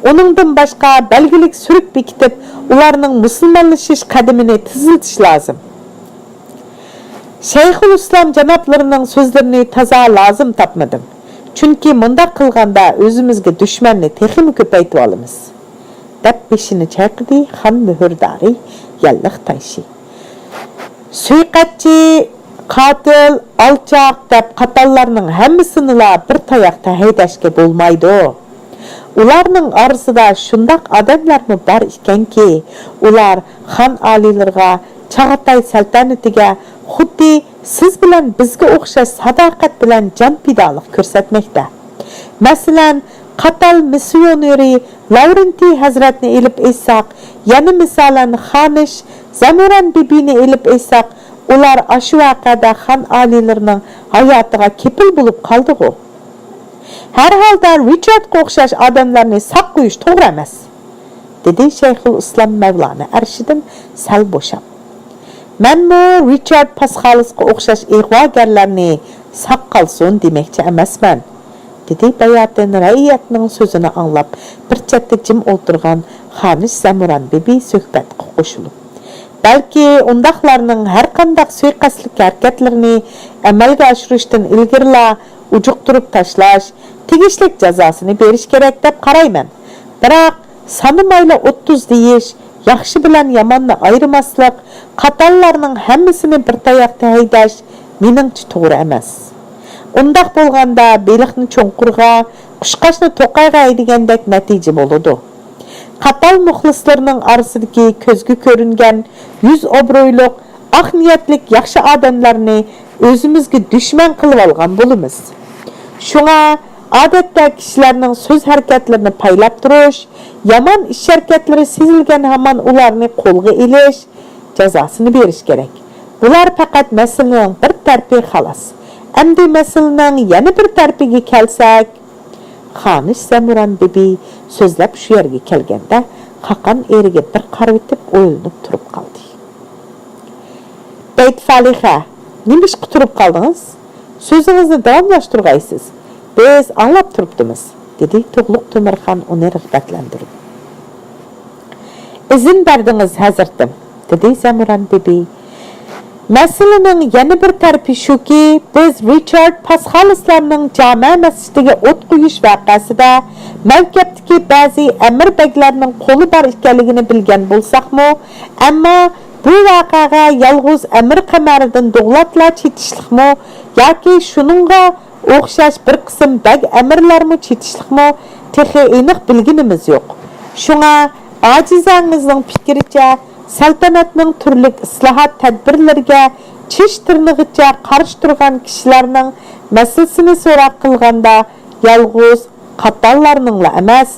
ئۇنىڭدىن باشقا بەلگىلىك سۈرۈك بېكىتىپ، ئۇلارنىڭ مۇسۇلمانلىشىش قەدىمىنى تېزلىتىش لازىم. شەيخۇلئىسلام جانابلىرىنىڭ سۆزلىرىنى تازا لازىم تاپمىدىم. چۈنكى مۇنداق قىلغاندا ئۆزىمىزگە دۈشمەننى تېخىمۇ كۆپەيتىۋالىمىز، دەپ بېشىنى چايقىدى خان مۆھۈردارى يەنلىق تايشى. سۇيىقەستچى، قاتىل، ئالچاق دەپ قاتاللارنىڭ ھەممىسىنىلا بىر تاياقتا ھەيدەشكە بولمايدۇ. ئۇلارنىڭ ئارىسىدا شۇنداق ئادەملەرمۇ بار ئىكەنكى، ئۇلار خان ئالىيلىرىغا، چاغاتاي سەلتەنىتىگە خۇددى سىز بىلەن بىزگە ئوخشاش ساداقەت بىلەن جان پىدالىق كۆرسەتمەكتە. مەسىلەن، قاتال مىسسىيونېرى لاۋرېنتىي ھەزرەتنى ئېلىپ ئېيتساق، يەنە مىسالەن خانىش زەمۇران بىبىنى ئېلىپ ئېيتساق، ئۇلار ئاشۇ ۋەقەدە خان ئالىيلىرىنىڭ ھاياتىغا كېپىل بولۇپ قالدىغۇ. ھەر ھالدا رىچاردقا ئوخشاش ئادەملەرنى ساق قويۇش توغرا ئەمەس، دېدى شەيخۇل ئىسلام مەۋلانا ئەرشىدىن سەل بوشاپ. مەنمۇ رىچارد پاسخالىسقا ئوخشاش ئىغۋاگەرلەرنى ساق قالسۇن دېمەكچى ئەمەسمەن، دېدى باياتىن رەئىيەتنىڭ سۆزىنى ئاڭلاپ بىر چەتتە جىم ئولتۇرغان خانىش زەمۇران بىبى سۆھبەتكە قوشۇلۇپ. بەلكى ئۇنداقلارنىڭ ھەرقانداق سۇيىقەستلىك ھەرىكەتلىرىنى ئەمەلگە ئاشۇرۇشتىن ئىلگىرىلا ئۇجۇقتۇرۇپ تاشلاش، تېگىشلىك جازاسىنى بېرىش كېرەك دەپ قارايمەن. بىراق، سانىمايلا ئوتتۇز دېيىش، ياخشى بىلەن ياماننى ئايرىماسلىق، قاتاللارنىڭ ھەممىسىنى بىر تاياقتا ھەيدەش مېنىڭچە توغرا ئەمەس. ئۇنداق بولغاندا بېلىقنى چوڭقۇرغا، قۇشقاچنى توقايغا ھەيدىگەندەك نەتىجە بولىدۇ. قاتال مۇخلىسلىرىنىڭ ئارىسىدىكى كۆزگە كۆرۈنگەن يۈز ئوبرويلۇق، ئاق نىيەتلىك ياخشى ئادەملەرنى ئۆزىمىزگە دۈشمەن قىلىۋالغان بولىمىز. شۇڭا ئادەتتە كىشىلەرنىڭ سۆز ھەرىكەتلىرىنى پايلاپ تۇرۇش، يامان ئىش ھەرىكەتلىرى سېزىلگەن ھامان ئۇلارنى قولغا ئېلىش، جازاسىنى بېرىش كېرەك. بۇلار پەقەت مەسىلىنىڭ بىر تەرىپى خالاس. ئەمدى مەسىلىنىڭ يەنە بىر تەرىپىگە كەلسەك، خانىش زەمۇران بىبى سۆزلەپ شۇ يەرگە كەلگەندە، قاقان ئېرىگە بىر قارىۋېتىپ ئويلىنىپ تۇرۇپ قالدى. بەيت فالىخە، نېمىشقا تۇرۇپ قالدىڭىز؟ سۆزىڭىزنى داۋاملاشتۇرغايسىز. بىز ئاڭلاپ تۇرۇپتىمىز، دېدى تۇغلۇق تۆمۈرخان ئۇنى رىغبەتلەندۈرۈپ. ئىزىن بەردىڭىز، ھەزرىتىم، دېدى زەمۇران بىبى. مەسىلىنىڭ يەنە بىر تەرىپى شۇكى، بىز رىچارد پاسخالىسلارنىڭ جامە مەسچىتىگە ئوت قويۇش ۋەقەسىدە مەۋكەپتىكى بەزى ئەمىر بەگلەرنىڭ قولى بار ئىكەنلىكىنى بىلگەن بولساقمۇ، ئەمما بۇ ۋەقەگە يالغۇز ئەمىر قەمەرىدىن دوغلاتلا چېتىشلىقمۇ ياكى شۇنىڭغا ئوخشاش بىر قىسىم بەگ ئەمىرلەرمۇ چېتىشلىقمۇ تېخى ئېنىق بىلگىنىمىز يوق. شۇڭا ئاجىزەڭىزنىڭ پىكرىچە، سەلتەنەتنىڭ تۈرلۈك ئىسلاھات تەدبىرلىرىگە چىش تىرنىغىچە قارشى تۇرغان كىشىلەرنىڭ مەسىلىسىنى سوراق قىلغاندا، يالغۇز قاتاللارنىڭلا ئەمەس،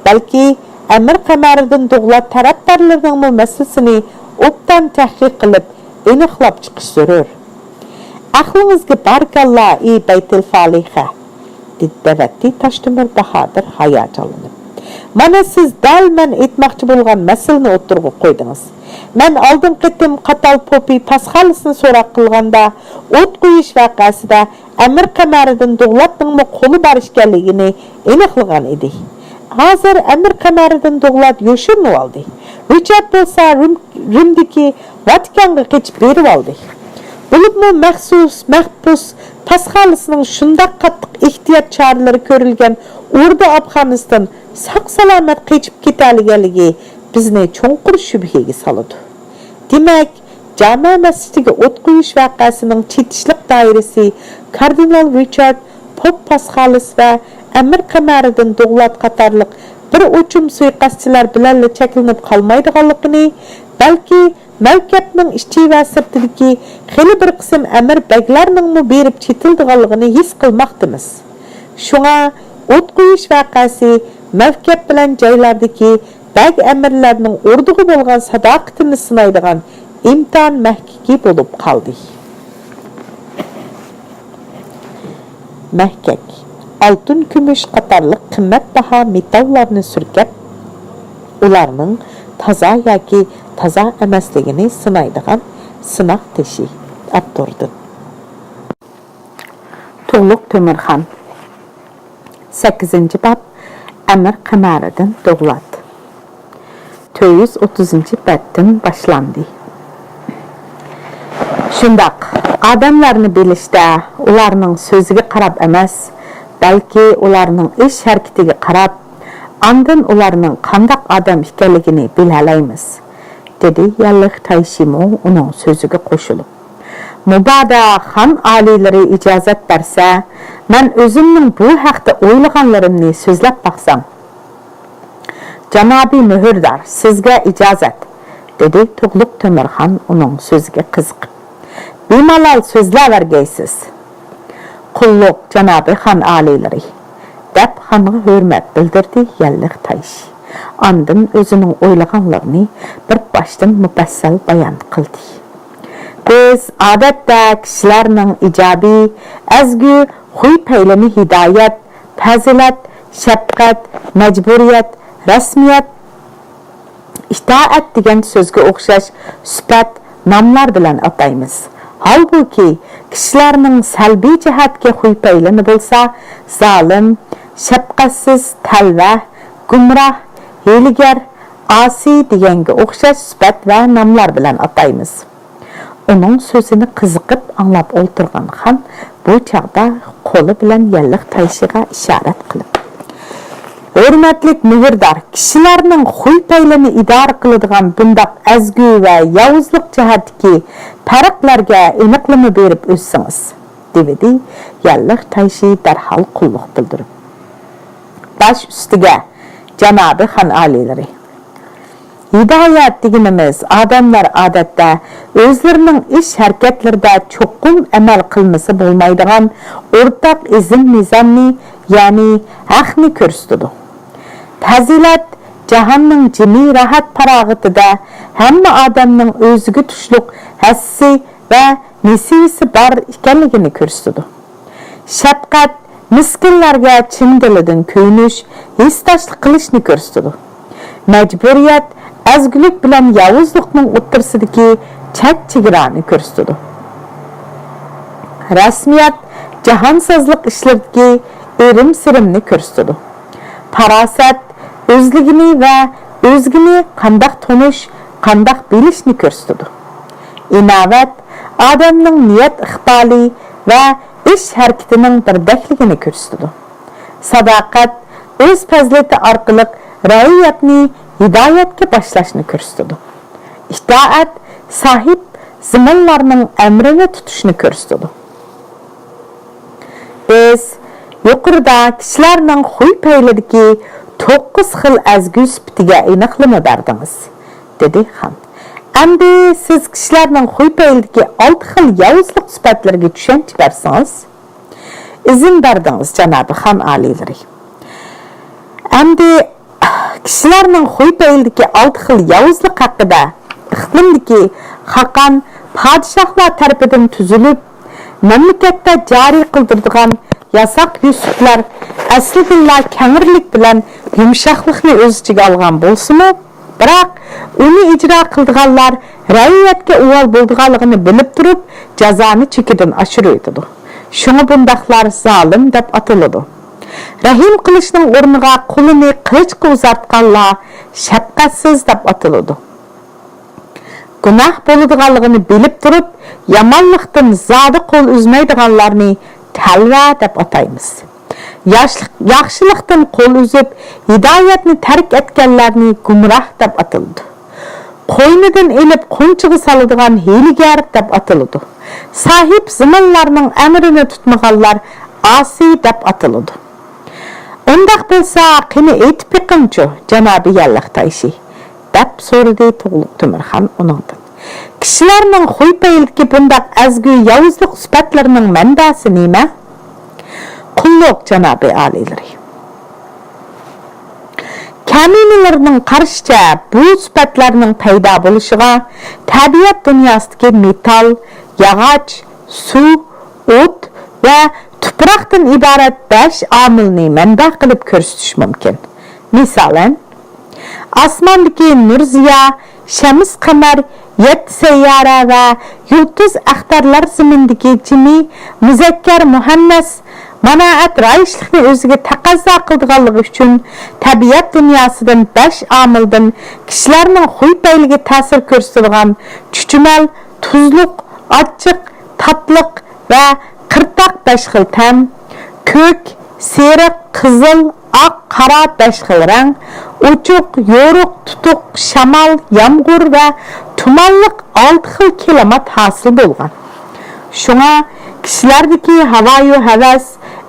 بەلكى ئەمىر قەمەرىدىن دوغلات تەرەپدارلىرىنىڭمۇ مەسىلىسىنى ئوبدان تەھقىق قىلىپ، ئېنىقلاپ چىقىش زۆرۈر. ئەقلىڭىزگە بارىكاللا، ئى بەيتىل فالىخە! دەۋەتتى تاشتۆمۈر باھادىر ھاياجانلىنىپ. مانا سىز دەل مەن ئېيتماقچى بولغان مەسىلىنى ئوتتۇرىغا قويدىڭىز. مەن ئالدىنقى قېتىم قاتال پوپى پاسخالىسىنى سوراق قىلغاندا، ئوت قويۇش ۋەقەسىدە ئەمىر قەمەرىدىن دوغلاتنىڭمۇ قولى بار ئىكەنلىكىنى ئېنىقلىغان ئىدى. ھازىر ئەمىر قەمەرىدىن دوغلات يوشۇرۇنۇۋالدى. رىچارد بولسا رىم، رىمدىكى ۋاتىكانغا قېچىپ بېرىۋالدى. بولۇپمۇ مەخسۇس مەھبۇس پاسخالىسىنىڭ شۇنداق قاتتىق ئېھتىيات چارىلىرى كۆرۈلگەن ئوردا ئاپخانىستان ساق-سالامەت قېچىپ كېتەلىگەنلىكى بىزنى چوڭقۇر شۈبھىگە سالىدۇ. دېمەك، جامە مەسچىتىگە ئوت قويۇش ۋەقەسىنىڭ چېتىشلىق دائىرىسى كاردىنال رىچارد، پوپ پاسخالىس ۋە ئەمىر قەمەرىدىن دوغلات قاتارلىق بىر ئوچۇم سۇيىقەستچىلەر بىلەنلا چەكلىنىپ قالمايدىغانلىقىنى، بەلكى مەۋكەپنىڭ ئىچى ۋە سىرتىدىكى خېلى بىر قىسىم ئەمىر بەگلەرنىڭمۇ بېرىپ چېتىلىدىغانلىقىنى ھېس قىلماقتىمىز. شۇڭا ئوت قويۇش ۋەقەسى مەۋكەپ بىلەن جايلاردىكى بەگ ئەمىرلەرنىڭ ئوردىغا بولغان ساداقىتىنى سىنايدىغان ئىمتىھان مەھكىكى بولۇپ قالدى. مەھكەك، ئالتۇن، كۈمۈش قاتارلىق قىممەتباھا مېتاللارنى سۈركەپ، ئۇلارنىڭ تازا ياكى تازا ئەمەسلىكىنى سىنايدىغان سىناق تېشى. ئاپتوردىن. تۇغلۇق تۆمۈرخان. سەككىزىنچى باب، ئەمىر قەمەرىدىن دوغلات. تۆت يۈز ئوتتۇزىنچى بەتتىن باشلاندى. شۇنداق، ئادەملەرنى بىلىشتە ئۇلارنىڭ سۆزىگە قاراپ ئەمەس، بەلكى ئۇلارنىڭ ئىش ھەرىكىتىگە قاراپ، ئاندىن ئۇلارنىڭ قانداق ئادەم ئىكەنلىكىنى بىلەلەيمىز، دېدى يەنلىق تايشىمۇ ئۇنىڭ سۆزىگە قوشۇلۇپ. مۇبادا خان ئالىيلىرى ئىجازەت بەرسە، مەن ئۆزۈمنىڭ بۇ ھەقتە ئويلىغانلىرىمنى سۆزلەپ باقسام. جانابى مۆھۈردار، سىزگە ئىجازەت، دېدى تۇغلۇق تۆمۈرخان ئۇنىڭ سۆزىگە قىزىقىپ. بىمالال سۆزلەۋەرگەيسىز. قۇللۇق، جانابى خان ئالىيلىرى، دەپ خانغا ھۆرمەت بىلدۈردى يەللىق تايشى. ئاندىن ئۆزىنىڭ ئويلىغانلىرىنى بىر باشتىن مۇپەسسەل بايان قىلدى. بىز ئادەتتە كىشىلەرنىڭ ئىجابىي، ئەزگۈ خۇي-پەيلىنى ھىدايەت، پەزىلەت، شەپقەت، مەجبۇرىيەت، رەسمىيەت، ئىتائەت دېگەن سۆزگە ئوخشاش سۈپەت ناملار بىلەن ئاتايمىز. ھالبۇكى، كىشىلەرنىڭ سەلبىي جەھەتكە خۇي-پەيلىنى بولسا زالىم، شەپقەتسىز، تەلۋە، گۇمراھ، ھىيلىگەر، ئاسىي دېگەنگە ئوخشاش سۈپەت ۋە ناملار بىلەن ئاتايمىز. ئۇنىڭ سۆزىنى قىزىقىپ ئاڭلاپ ئولتۇرغان خان بۇ چاغدا قولى بىلەن يەللىق تايشىغا ئىشارەت قىلىپ، ھۆرمەتلىك مۆھۈردار، كىشىلەرنىڭ خۇي-پەيلىنى ئىدارە قىلىدىغان بۇنداق ئەزگۈ ۋە ياۋۇزلۇق جەھەتتىكى پەرقلەرگە ئېنىقلىما بېرىپ ئۆتسىڭىز، دېۋىدى يەللىق تايشى دەرھال قۇللۇق بىلدۈرۈپ. باش ئۈستىگە، جانابى خان ئالىيلىرى! ھىدايەت دېگىنىمىز ئادەملەر ئادەتتە ئۆزلىرىنىڭ ئىش-ھەرىكەتلىرىدە چوقۇم ئەمەل قىلمىسا بولمايدىغان ئورتاق ئىزىم-نىزامنى، يەنى ھەقنى كۆرسىتىدۇ. پەزىلەت جاھاننىڭ جىمى راھەت-پاراغىتىدە ھەممە ئادەمنىڭ ئۆزىگە تۇشلۇق ھەسسىسى ۋە نېسىۋىسى بار ئىكەنلىكىنى كۆرسىتىدۇ. شەپقەت مىسكىنلارغا چىن دىلىدىن كۆيۈنۈش، ھېسداشلىق قىلىشنى كۆرسىتىدۇ. مەجبۇرىيەت ئەزگۈلۈك بىلەن ياۋۇزلۇقنىڭ ئوتتۇرىسىدىكى چەت-چېگرانى كۆرسىتىدۇ. رەسمىيەت جاھانسازلىق ئىشلىرىدىكى ئېرىم-سېرىمنى كۆرسىتىدۇ. پاراسەت ئۆزلۈكىنى ۋە ئۆزگىنى قانداق تونۇش، قانداق بىلىشنى كۆرسىتىدۇ. ئىناۋەت ئادەمنىڭ نىيەت ئىقبالى ۋە ئىش ھەرىكىتىنىڭ بىردەكلىكىنى كۆرسىتىدۇ. ساداقەت ئۆز پەزىلىتى ئارقىلىق رەئىيەتنى ھىدايەتكە باشلاشنى كۆرسىتىدۇ. ئىتائەت ساھىب زىمىنلارنىڭ ئەمرىنى تۇتۇشنى كۆرسىتىدۇ. بىز يۇقىرىدا كىشىلەرنىڭ خۇي-پەيلىدىكى توققۇز خىل ئەزگۈ سۈپىتىگە ئېنىقلىما بەردىڭىز، دېدى خان. ئەمدى سىز كىشىلەرنىڭ خۇي-پەيلىدىكى ئالتە خىل ياۋۇزلۇق سۈپەتلىرىگە چۈشەنچە بەرسىڭىز، ئىزىن بەردىڭىز، جانابى خان ئالىيلىرى. ئەمدى كىشىلەرنىڭ خۇي-پەيلىدىكى ئالتە خىل ياۋۇزلۇق ھەققىدە ئىقلىمدىكى خاقان پادىشاھلار تەرىپىدىن تۈزۈلۈپ، مەملىكەتتە جارى قىلدۇرىدىغان ياساق-يۈسۈپلەر ئەسلىدىنلا كەڭرىلىك بىلەن يۇمشاقلىقنى ئۆز ئىچىگە ئالغان بولسىمۇ، بىراق ئۇنى ئىجرا قىلىدىغانلار رەئىيەتكە ئۇۋال بولىدىغانلىقىنى بىلىپ تۇرۇپ، جازانى چېكىدىن ئاشۇرۇۋېتىدۇ. شۇڭا بۇنداقلار زالىم دەپ ئاتىلىدۇ. رەھىم قىلىشنىڭ ئورنىغا قولىنى قىلىچقا ئۇزارتقانلار شەپقەتسىز دەپ ئاتىلىدۇ. گۇناھ بولىدىغانلىقىنى بىلىپ تۇرۇپ، يامانلىقتىن زادى قول ئۈزمەيدىغانلارنى تەلۋە دەپ ئاتايمىز. ياشلىق-، ياخشىلىقتىن قول ئۈزۈپ، ھىدايەتنى تەرك ئەتكەنلەرنى گۇمراھ دەپ ئاتىلىدۇ. قوينىدىن ئېلىپ قونچىغا سالىدىغان ھىيلىگەر دەپ ئاتىلىدۇ. ساھىب زىمىنلارنىڭ ئەمرىنى تۇتمىغانلار ئاسىي دەپ ئاتىلىدۇ. ئۇنداق بولسا، قېنى ئېيتىپ بېقىڭچۇ، جانابى يەللىق تايشى؟ دەپ سورىدى تۇغلۇق تۆمۈرخان ئۇنىڭدىن. كىشىلەرنىڭ خۇي-پەيلىدىكى بۇنداق ئەزگۈ ياۋۇزلۇق سۈپەتلىرىنىڭ مەنبەسى نېمە؟ قۇللۇق، جانابى ئالىيلىرى. كەمىنىلەرنىڭ قارىشىچە، بۇ سۈپەتلەرنىڭ پەيدا بولۇشىغا تەبىئەت دۇنياسىدىكى مېتال، ياغاچ، سۇ، ئوت ۋە تۇپراقتىن ئىبارەت بەش ئامىلنى مەنبە قىلىپ كۆرسىتىش مۇمكىن. مىسالەن، ئاسماندىكى نۇر زىيا، شەمس قەمەر، يەتتە سەييارە ۋە يۇلتۇز ئەختەرلەر زېمىندىكى جىمى، مۇزەككەر مۇھەننەس، مانائەت رايىشلىقنى ئۆزىگە تەقەززا قىلىدىغانلىقى ئۈچۈن تەبىئەت دۇنياسىدىن بەش ئامىلدىن كىشىلەرنىڭ خۇي-پەيلىگە تەسىر كۆرسىتىدىغان چۈچۈمەل، تۇزلۇق، ئاچچىق، تاتلىق ۋە قىرتاق بەش خىل تەم، كۆك، سېرىق، قىزىل، ئاق، قارا بەش خىل رەڭ، ئوچۇق، يورۇق، تۇتۇق، شامال، يامغۇر ۋە تۇمانلىق ئالتە خىل كىلىمات ھاسىل بولغان. شۇڭا كىشىلەردىكى ھاۋايۇ ھەۋەس،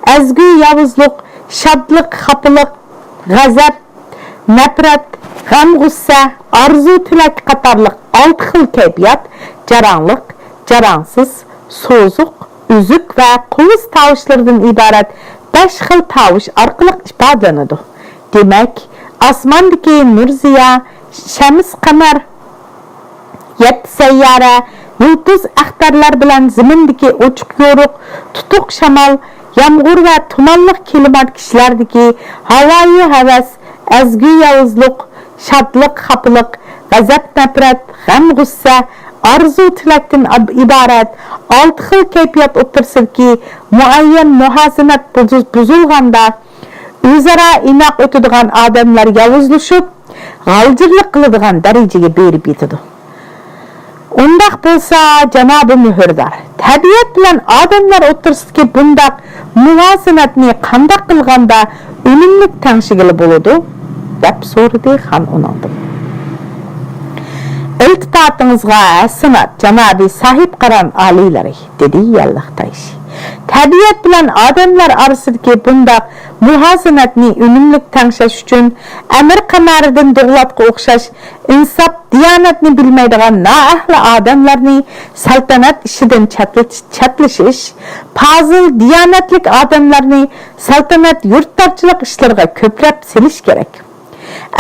ئەزگۈ ياۋۇزلۇق، شادلىق، خاپىلىق، غەزەپ، نەپرەت، غەم-غۇسسە، ئارزۇ-تىلەك قاتارلىق ئالتە خىل كەيپىيات جاراڭلىق، جاراڭسىز، سوزۇق، ئۈزۈك ۋە قوۋۇز تاۋۇشلىرىدىن ئىبارەت بەش خىل تاۋۇش ئارقىلىق ئىپادىلىنىدۇ. دېمەك، ئاسماندىكى نۇر-زىيا، شەمس-قەمەر، يەتتە سەييارە، يۇلتۇز ئەختەرلەر بىلەن زېمىندىكى ئوچۇق-يورۇق، تۇتۇق شامال، يامغۇر ۋە تۇمانلىق كىلىمات كىشىلەردىكى ھاۋايى ھەۋەس، ئەزگۈ ياۋۇزلۇق، شادلىق-خاپىلىق، غەزەپ-نەپرەت، غەم-غۇسسە، ئارزۇ-تىلەكتىن ئىب-، ئىبارەت ئالتە خىل كەيپىيات ئوتتۇرىسىدىكى مۇئەييەن مۇۋازىنەت بۇزۇ-، بۇزۇلغاندا، ئۆزئارا ئىناق ئۆتىدىغان ئادەملەر ياۋۇزلىشىپ، غالجىرلىق قىلىدىغان دەرىجىگە بېرىپ يېتىدۇ. ئۇنداق بولسا، جانابىي مۆھۈردار، تەبىئەت بىلەن ئادەملەر ئوتتۇرىسىدىكى بۇنداق مۇۋازىنەتنى قانداق قىلغاندا ئۈنۈملۈك تەڭشىگىلى بولىدۇ؟ دەپ سورىدى خان ئۇنىڭدىن. ئىلتىپاتىڭىزغا ھەسسىنات، جانابىي ساھىبقاران ئالىيلىرى، دېدى يەللىق تايشى. تەبىئەت بىلەن ئادەملەر ئارىسىدىكى بۇنداق مۇۋازىنەتنى ئۈنۈملۈك تەڭشەش ئۈچۈن ئەمىر قەمەردىن دوغلاتقا ئوخشاش ئىنساپ، دىيانەتنى بىلمەيدىغان نائەھلى ئادەملەرنى سەلتەنەت ئىشىدىن چەتلىتىش، چەتلىشىش، پازىل، دىيانەتلىك ئادەملەرنى سەلتەنەت، يۇرتدارچىلىق ئىشلىرىغا كۆپرەك سېلىش كېرەك.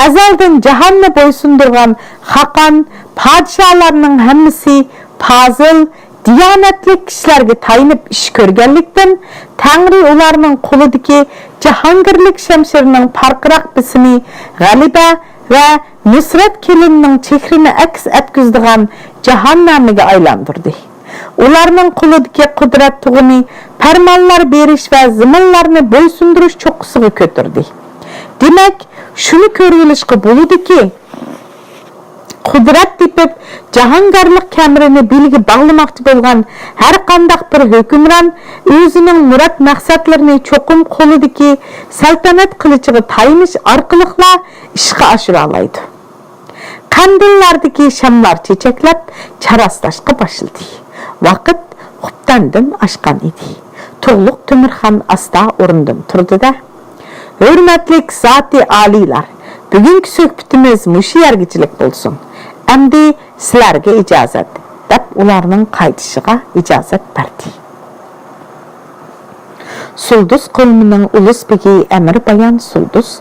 ئەزەلدىن جاھاننى بويسۇندۇرغان خاقان پادىشاھلارنىڭ ھەممىسى پازىل، دىيانەتلىك كىشىلەرگە تايىنىپ ئىش كۆرگەنلىكتىن، تەڭرى ئۇلارنىڭ قولىدىكى جاھانگىرلىك شەمشىرىنىڭ پارقىراق بېسىمى غەلىبە ۋە نۇسرەت كېلىنىنىڭ چېھرىنى ئەكس ئەتكۈزىدىغان جاھاننامىگە ئايلاندۇردى. ئۇلارنىڭ قولىدىكى قۇدرەت تۇغىنى پەرمانلار بېرىش ۋە زېمىنلارنى بويسۇندۇرۇش چوققىسىغا كۆتۈردى. دېمەك، شۇنى كۆرۈۋېلىشقا بولىدۇكى، قۇدرەت تېپىپ، جاھانگەرلىك كەمىرىنى بېلىگە باغلىماقچى بولغان ھەرقانداق بىر ھۆكۈمران ئۆزىنىڭ مۇراد-مەقسەتلىرىنى چوقۇم قولىدىكى سەلتەنەت قىلىچىغا تايىنىش ئارقىلىقلا ئىشقا ئاشۇرالايدۇ. قەندىللاردىكى شاملار چېچەكلەپ، چاراسلاشقا باشلىدى. ۋاقىت ئوبداندىن ئاشقان ئىدى. تۇغلۇق تۆمۈرخان ئاستا ئورنىدىن تۇردى-دە، ھۆرمەتلىك زاتى ئالىيلار، بۈگۈنكى سۆھبىتىمىز مۇشۇ يەرگىچىلىك بولسۇن. ئەمدى سىلەرگە ئىجازەت، دەپ ئۇلارنىڭ قايتىشىغا ئىجازەت بەردى. سۇلدۇس قوۋمىنىڭ ئۇلۇس بېگى ئەمىر بايان سۇلدۇس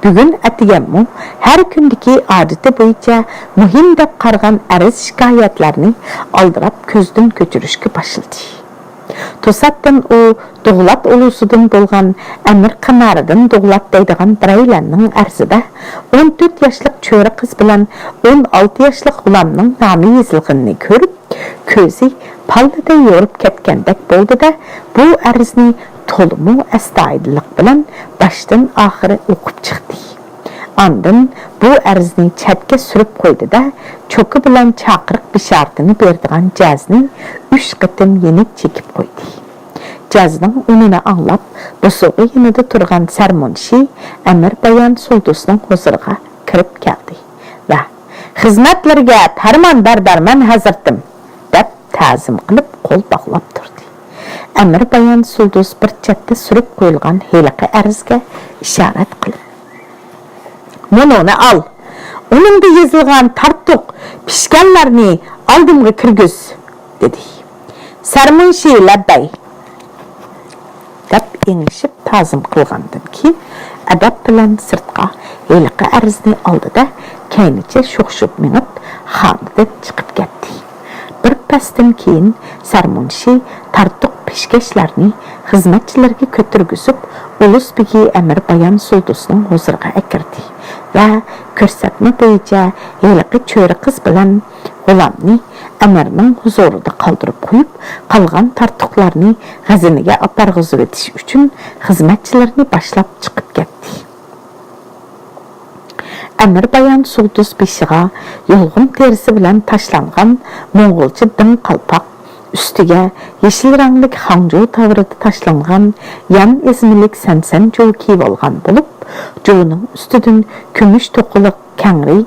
بۈگۈن ئەتىگەنمۇ ھەر كۈندىكى ئادىتى بويىچە مۇھىم دەپ قارىغان ئەرز-شىكايەتلەرنى ئالدىراپ كۆزدىن كۆچۈرۈشكە باشلىدى. توساتتىن ئۇ دوغلات ئۇلۇسىدىن بولغان ئەمىر قەمەردىن دوغلات دەيدىغان بىرەيلەننىڭ ئەرزىدە ئون تۆت ياشلىق چۆرە قىز بىلەن ئون ئالتە ياشلىق غۇلامنىڭ نامى يېزىلغىنىنى كۆرۈپ، كۆزى پاللىدەي يورۇپ كەتكەندەك بولدى-دە، بۇ ئەرزنى تولىمۇ ئەستايىدىللىق بىلەن باشتىن ئاخىرى ئوقۇپ چىقتى. ئاندىن بۇ ئەرزنى چەتكە سۈرۈپ قويدى-دە، چوكا بىلەن چاقىرىق بېشارىتىنى بېرىدىغان جەزنى ئۈچ قېتىم يېنىك چېكىپ قويدى. جەزنىڭ ئۈنىنى ئاڭلاپ، بوسۇغا يېنىدا تۇرغان سەرمۇنشى ئەمىر بايان سۇلدۇسنىڭ ھۇزۇرىغا كىرىپ كەلدى ۋە «خىزمەتلىرىگە پەرمان بەردارمەن، ھەزرىتىم!» دەپ تەزىم قىلىپ قول باغلاپ تۇردى. ئەمىر بايان سۇلدۇس بىر چەتتە سۈرۈپ قويۇلغان ھېلىقى ئەرزگە ئىشارەت قىلىپ، «مۇنۇنى ئال، ئۇنىڭدا يېزىلغان تارتۇق پىشكەنلەرنى ئالدىمغا كىرگۈز» دېدى. سەرمۇنشى «لەببەي» دەپ ئېڭىشىپ تازىم قىلغاندىن كېيىن، ئەدەپ بىلەن سىرتقا ھېلىقى ئەرزنى ئالدى-دە، كەينىچە شوخشۇپ مېڭىپ، خانىدىن چىقىپ كەتتى. بىر پەستىن كېيىن سەرمۇنشى تارتۇق پېشكەشلەرنى خىزمەتچىلەرگە كۆتۈرگۈزۈپ، ئۇلۇس بېگى ئەمىر بايان سۇلدۇسنىڭ ھۇزۇرىغا ئەكىردى ۋە كۆرسەتمە بويىچە ھېلىقى چۆرە قىز بىلەن غۇلامنى ئەمىرنىڭ ھۇزۇرىدا قالدۇرۇپ قويۇپ، قالغان تارتۇقلارنى غەزنىگە ئاپارغۇزۇۋېتىش ئۈچۈن خىزمەتچىلىرىنى باشلاپ چىقىپ كەتتى. ئەمىر بايان سۇلدۇس بېشىغا يۇلغۇن تېرىسى بىلەن تاشلانغان موڭغۇلچە دىڭ قالپاق، ئۈستىگە يېشىل رەڭلىك خاڭجۇ تاۋىرىدا تاشلانغان يان ئېزمىلىك سەنسەن جۇۋا كىيىۋالغان بولۇپ، جۇۋىنىڭ ئۈستىدىن كۈمۈش توقىلىق كەڭرى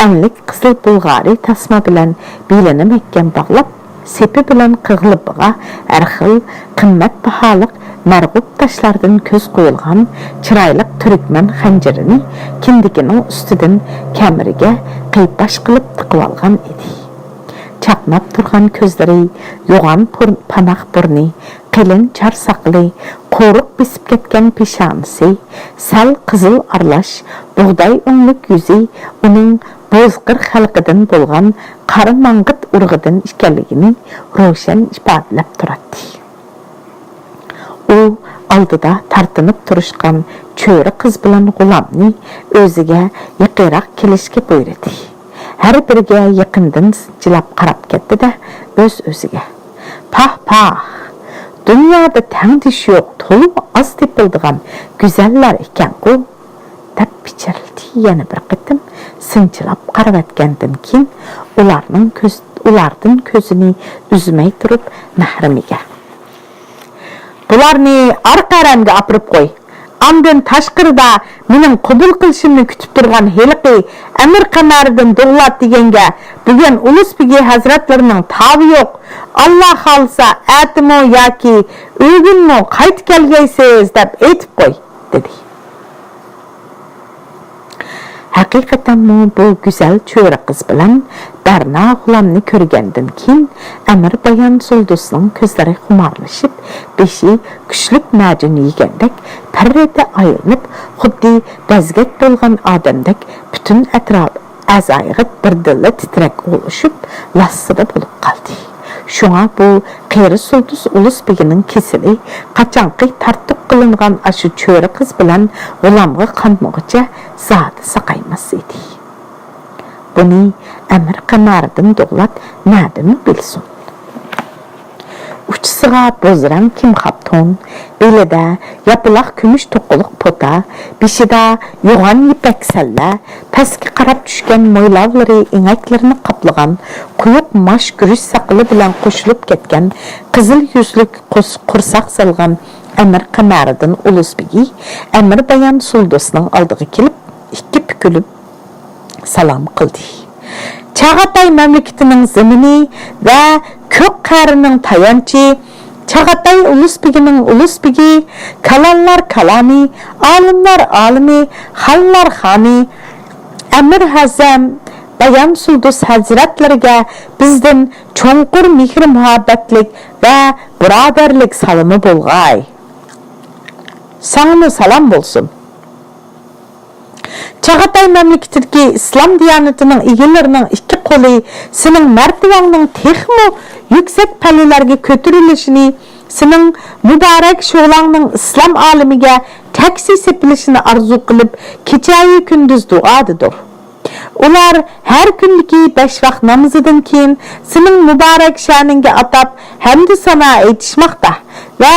ئەنلىك قىزىل بۇلغارىي تاسما بىلەن بېلىنى مەھكەم باغلاپ، سېپى بىلەن قىغلىپىغا ھەر خىل قىممەت باھالىق مەرغۇپ تاشلاردىن كۆز قويۇلغان چىرايلىق تۈركمەن خەنجىرىنى كىندىكىنىڭ ئۈستىدىن كەمىرىگە قىيپاش قىلىپ تىقىۋالغان ئىدى. چاقناپ تۇرغان كۆزلىرى، يوغان پۇر-، پاناق بۇرنى، قېلىن چار ساقىلى، قورۇق بېسىپ كەتكەن پېشانىسى، سەل قىزىل ئارىلاش بۇغداي ئۆڭلۈك يۈزى ئۇنىڭ بوزقىر خەلقىدىن بولغان قارا ماڭغىت ئۇرۇقىدىن ئىكەنلىكىنى روشەن ئىپادىلەپ تۇراتتى. ئۇ ئالدىدا تارتىنىپ تۇرۇشقان چۆرە قىز بىلەن غۇلامنى ئۆزىگە يېقىنراق كېلىشكە بۇيرۇدى. ھەر بىرىگە يېقىندىن سىنچىلاپ قاراپ كەتتى-دە، ئۆز-ئۆزىگە، پاھ، پاھ! دۇنيادا تەڭدىشى يوق، تولىمۇ ئاز تېپىلىدىغان گۈزەللەر ئىكەنغۇ! دەپ پىچىرلىدى. يەنە بىر قېتىم سىنچىلاپ قارىۋەتكەندىن كېيىن، ئۇلارنىڭ كۆز-، ئۇلاردىن كۆزىنى ئۈزمەي تۇرۇپ مەھرىمىگە، بۇلارنى ئارقا ھەرەمگە ئاپىرىپ قوي. ئاندىن تاشقىرىدا مېنىڭ قوبۇل قىلىشىمنى كۈتۈپ تۇرغان ھېلىقى ئەمىر قەمەردىن دوغلات دېگەنگە، بۈگۈن ئۇلۇس بېگى ھەزرەتلىرىنىڭ تاۋى يوق، ئاللا خالىسا ئەتىمۇ ياكى ئۆگۈنمۇ قايتا كەلگەيسىز دەپ ئېيتىپ قوي، دېدى. ھەقىقەتەنمۇ بۇ گۈزەل چۆرە قىز بىلەن بەرنا غۇلامنى كۆرگەندىن كېيىن، ئەمىر بايان سۇلدۇسنىڭ كۆزلىرى خۇمارلىشىپ، بېشى كۈچلۈك مەجۈن يېگەندەك پەررىدە ئايلىنىپ، خۇددى بەزگەك بولغان ئادەمدەك پۈتۈن ئەتراپ ئەزايىغا بىردىنلا تىترەك ئۇلىشىپ، لاسسىدە بولۇپ قالدى. شۇڭا بۇ قېرى سۇلدۇس ئۇلۇس بېگىنىڭ كېسىلى قاچانقى تارتۇق قىلىنغان ئاشۇ چۆرە قىز بىلەن غۇلامغا قانمىغۇچە زادى ساقايماس ئىدى. بۇنى ئەمىر قەمەردىن دوغلات نەدىمۇ بىلسۇن؟ ئۇچىسىغا بوز رەڭ كىمخاپ تون، بېلىدە ياپىلاق كۈمۈش توقىلىق پوتا، بېشىدا يوغان يىپەك سەللە، پەسكە قاراپ چۈشكەن مويلاۋلىرى ئېڭەكلىرىنى قاپلىغان قويۇق ماش گۈرۈچ ساقىلى بىلەن قوشۇلۇپ كەتكەن قىزىل يۈزلۈك قۇس-، قورساق سالغان ئەمىر قەمەردىن ئۇلۇس بېگى ئەمىر بايان سۇلدۇسنىڭ ئالدىغا كېلىپ، ئىككى پۈكۈلۈپ سالام قىلدى. چاغاتاي مەملىكىتىنىڭ زېمىنى ۋە كۆك قەرىنىڭ تايانچى، چاغاتاي ئۇلۇس بېگىنىڭ ئۇلۇس بېگى، كالانلار كالانى، ئالىملار ئالىمى، خانلار خانى، ئەمىر ھەزەم بايان سۇلدۇس ھەزرەتلىرىگە بىزدىن چوڭقۇر مېھرى مۇھەببەتلىك ۋە بۇرادەرلىك سالىمى بولغاي. ساڭىمۇ سالام بولسۇن. چاغاتاي مەملىكىتىدىكى ئىسلام دىيانىتىنىڭ ئىگىلىرىنىڭ ئىككى قولى سېنىڭ مەرتىۋەڭنىڭ تېخىمۇ يۈكسەك پەللىلەرگە كۆتۈرۈلۈشىنى، سېنىڭ مۇبارەك شولەڭنىڭ ئىسلام ئالىمىگە تەكشى سېپىلىشىنى ئارزۇ قىلىپ، كېچەيۇ كۈندۈز دۇئادىدۇر. ئۇلار ھەر كۈندىكى بەش ۋاق نامىزىدىن كېيىن سېنىڭ مۇبارەك شەنىڭگە ئاتاپ ھەمدۇ سانا ئېيتىشماقتا ۋە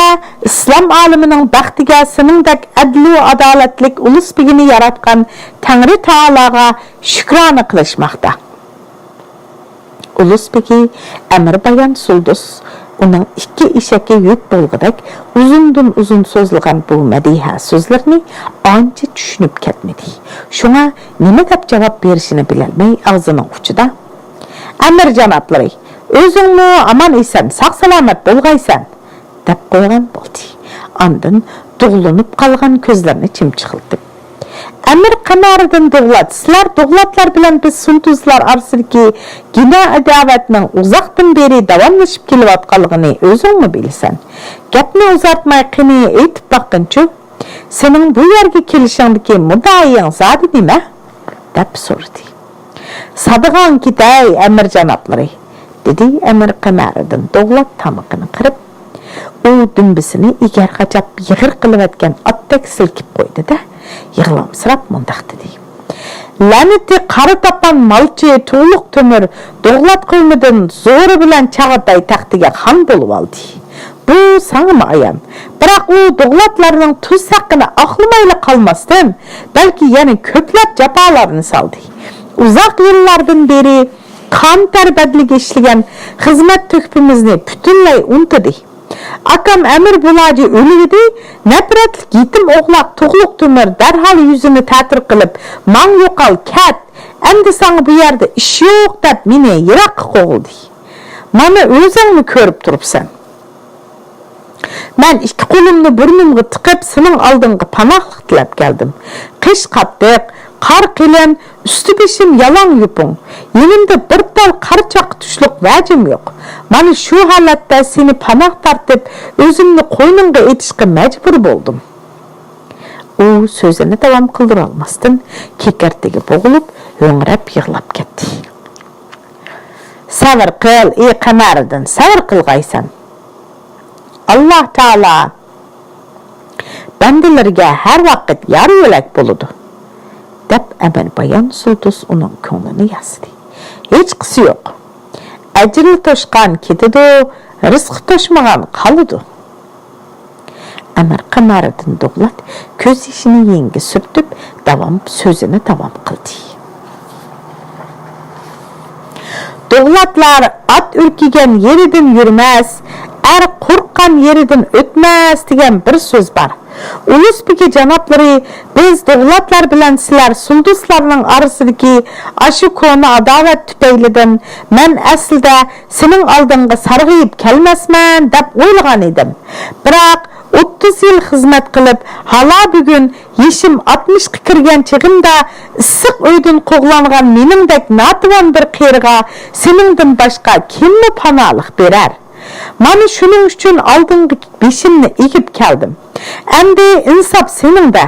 ئىسلام ئالىمىنىڭ بەختىگە سېنىڭدەك ئەدلۇ ئادالەتلىك ئۇلۇس بېگىنى ياراتقان تەڭرى تائالاغا شۈكرانە قىلىشماقتا. ئۇلۇس بېگى ئەمىر بايان سۇلدۇس ئۇنىڭ ئىككى ئېشەككە يۈك بولغۇدەك ئۇزۇندىن ئۇزۇن سوزۇلغان بۇ مەدھىيە سۆزلىرىنى ئانچە چۈشىنىپ كەتمىدى. شۇڭا نېمە دەپ جاۋاب بېرىشىنى بىلەلمەي ئاغزىنىڭ ئۇچىدا، ئەمىر جانابلىرى، ئۆزۈڭمۇ ئامان ئېسەن، ساق سالامەت بولغايسەن! دەپ قويغان بولدى. ئاندىن دۇغلىنىپ قالغان كۆزلىرىنى چىمچىقلىتىپ، ئەمىر قەمەردىن دوغلات، سىلەر دوغلاتلار بىلەن بىز سۇندۇزلار ئارىسىدىكى گىنا ئاداۋەتنىڭ ئۇزاقتىن بېرى داۋاملىشىپ كېلىۋاتقانلىقىنى ئۆزۈڭمۇ بىلىسەن. گەپنى ئۇزارتماي قېنى ئېيتىپ باققىنچۇ، سېنىڭ بۇ يەرگە كېلىشىڭدىكى مۇددىئايىڭ زادى نېمە؟ دەپ سورىدى. سادىغان كېتەي، ئەمىر جانابلىرى، دېدى ئەمىر قەمەردىن دوغلات تامىقىنى قىرىپ. ئۇ دۈمبىسىنى ئېگەر قاچاپ يىغىر قىلىۋەتكەن ئاتتەك سىلكىپ قويدى-دە، يىغلامسىراپ مۇنداق دېدى، لەنىتى قارا تاپان مالچى تۇغلۇق تۆمۈر دوغلات قويمىدىن زورى بىلەن چاغاتاي تەختىگە خان بولۇۋالدى. بۇ ساڭىمۇ ئايان. بىراق ئۇ دوغلاتلارنىڭ تۇز ھەققىنى ئاقلىمايلا قالماستىن، بەلكى يەنە كۆپلەپ جاپالارنى سالدى. ئۇزاق يىللاردىن بېرى قان تەر بەدىلىگە ئىشلىگەن خىزمەت تۆھپىمىزنى پۈتۈنلەي ئۇنتۇدى. ئاكام ئەمىر بۇلاجى ئۆلۈۋىدى، نەپرەتلىك يېتىم ئوغلاق تۇغلۇق تۆمۈر دەرھال يۈزىنى تەتۈر قىلىپ، ماڭ يوقال، كەت! ئەمدى ساڭا بۇ يەردە ئىش يوق، دەپ مېنى يىراققا قوغلىدى. مانا ئۆزۈڭمۇ كۆرۈپ تۇرۇپسەن. مەن ئىككى قولۇمنى بۇرنۇمغا تىقىپ، سېنىڭ ئالدىڭغا پاناھلىق تىلەپ كەلدىم. قىش قاتتىق، قار قېلىن، ئۈستى-بېشىم يالاڭ-يۇپۇڭ. يېنىمدا بىر تال قارا چاققا تۇشلۇق ۋەجىم يوق. مانا شۇ ھالەتتە سېنى پاناھ تارتىپ، ئۆزۈمنى قوينۇڭغا ئېتىشقا مەجبۇر بولدۇم. ئۇ سۆزىنى داۋام قىلدۇرالماستىن، كېكىرتىگە بوغۇلۇپ، ھۆڭرەپ يىغلاپ كەتتى. سەۋر قىل، ئى قەمەرىدىن، سەۋر قىلغايسەن. ئاللا تائالا بەندىلىرىگە ھەر ۋاقىت يار-يۆلەك بولىدۇ، دەپ ئەمىر بايان سۇلدۇز ئۇنىڭ كۆڭلىنى ياسىدى. ھېچقىسى يوق. ئەجىرى توشقان كېتىدۇ، رىزقى توشمىغان قالىدۇ. ئەمىر قەمەرىدىن دوغلات كۆز يېشىنى يەڭگە سۈرتۈپ، داۋام، سۆزىنى داۋام قىلدى. دوغلاتلار ئات ئۈركۈگەن يېرىدىن يۈرمەس، ئەر قورققان يېرىدىن ئۆتمەس دېگەن بىر سۆز بار. ئۇلۇس بېگى جانابلىرى، بىز دوغلاتلار بىلەن سىلەر سۇلدۇزلارنىڭ ئارىسىدىكى ئاشۇ كونا ئاداۋەت تۈپەيلىدىن مەن ئەسلىدە سېنىڭ ئالدىڭغا سارغىيىپ كەلمەسمەن دەپ ئويلىغان ئىدىم. بىراق، ئوتتۇز يىل خىزمەت قىلىپ، ھالا بۈگۈن يېشىم ئاتمىشقا كىرگەن چېغىمدا ئىسسىق ئۆيدىن قوغلانغان مېنىڭدەك ناتىۋان بىر قېرىغا سېنىڭدىن باشقا كىممۇ پاناھلىق بېرەر؟ مانا شۇنىڭ ئۈچۈن ئالدىڭغا بېشىمنى ئېگىپ كەلدىم. ئەمدى ئىنساپ سېنىڭدە.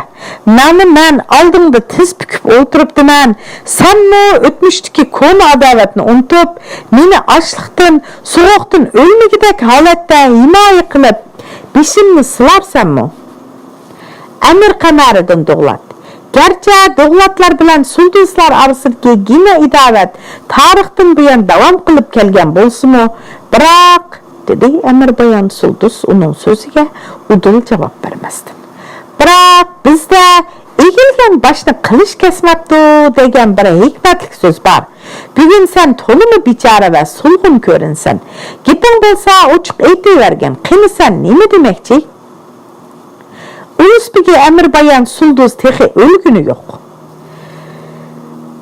مانا مەن ئالدىڭدا تىز پۈكۈپ ئولتۇرۇپتىمەن. سەنمۇ ئۆتمۈشتىكى كونا ئاداۋەتنى ئۇنتۇپ، مېنى ئاچلىقتىن، سوغۇقتىن ئۆلمىگۈدەك ھالەتتە ھىمايە قىلىپ، بېشىمنى سىلارسەنمۇ؟ ئەمىر قەمەرىدىن دوغلات. گەرچە دوغلاتلار بىلەن سۇلدۇزلار ئارىسىدىكى گىنە ئىداۋەت تارىختىن بۇيان داۋام قىلىپ كەلگەن بولسىمۇ، بىراق، دېدى ئەمىر بايان سۇلدۇز ئۇنىڭ سۆزىگە ئۇدۇل جاۋاب بەرمەستىن. بىراق، بىزدە «ئېگىلگەن باشنى قىلىچ كەسمەپتۇ» دېگەن بىر ھېكمەتلىك سۆز بار. بۈگۈن سەن تولىمۇ بىچارە ۋە سولغۇن كۆرۈنىسەن. گېپىڭ بولسا ئوچۇق ئېيتىۋەرگىن، قېنى سەن نېمە دېمەكچى؟ ئۇلۇس بېگى ئەمىر بايان سۇلدۇز تېخى ئۆلگىنى يوق.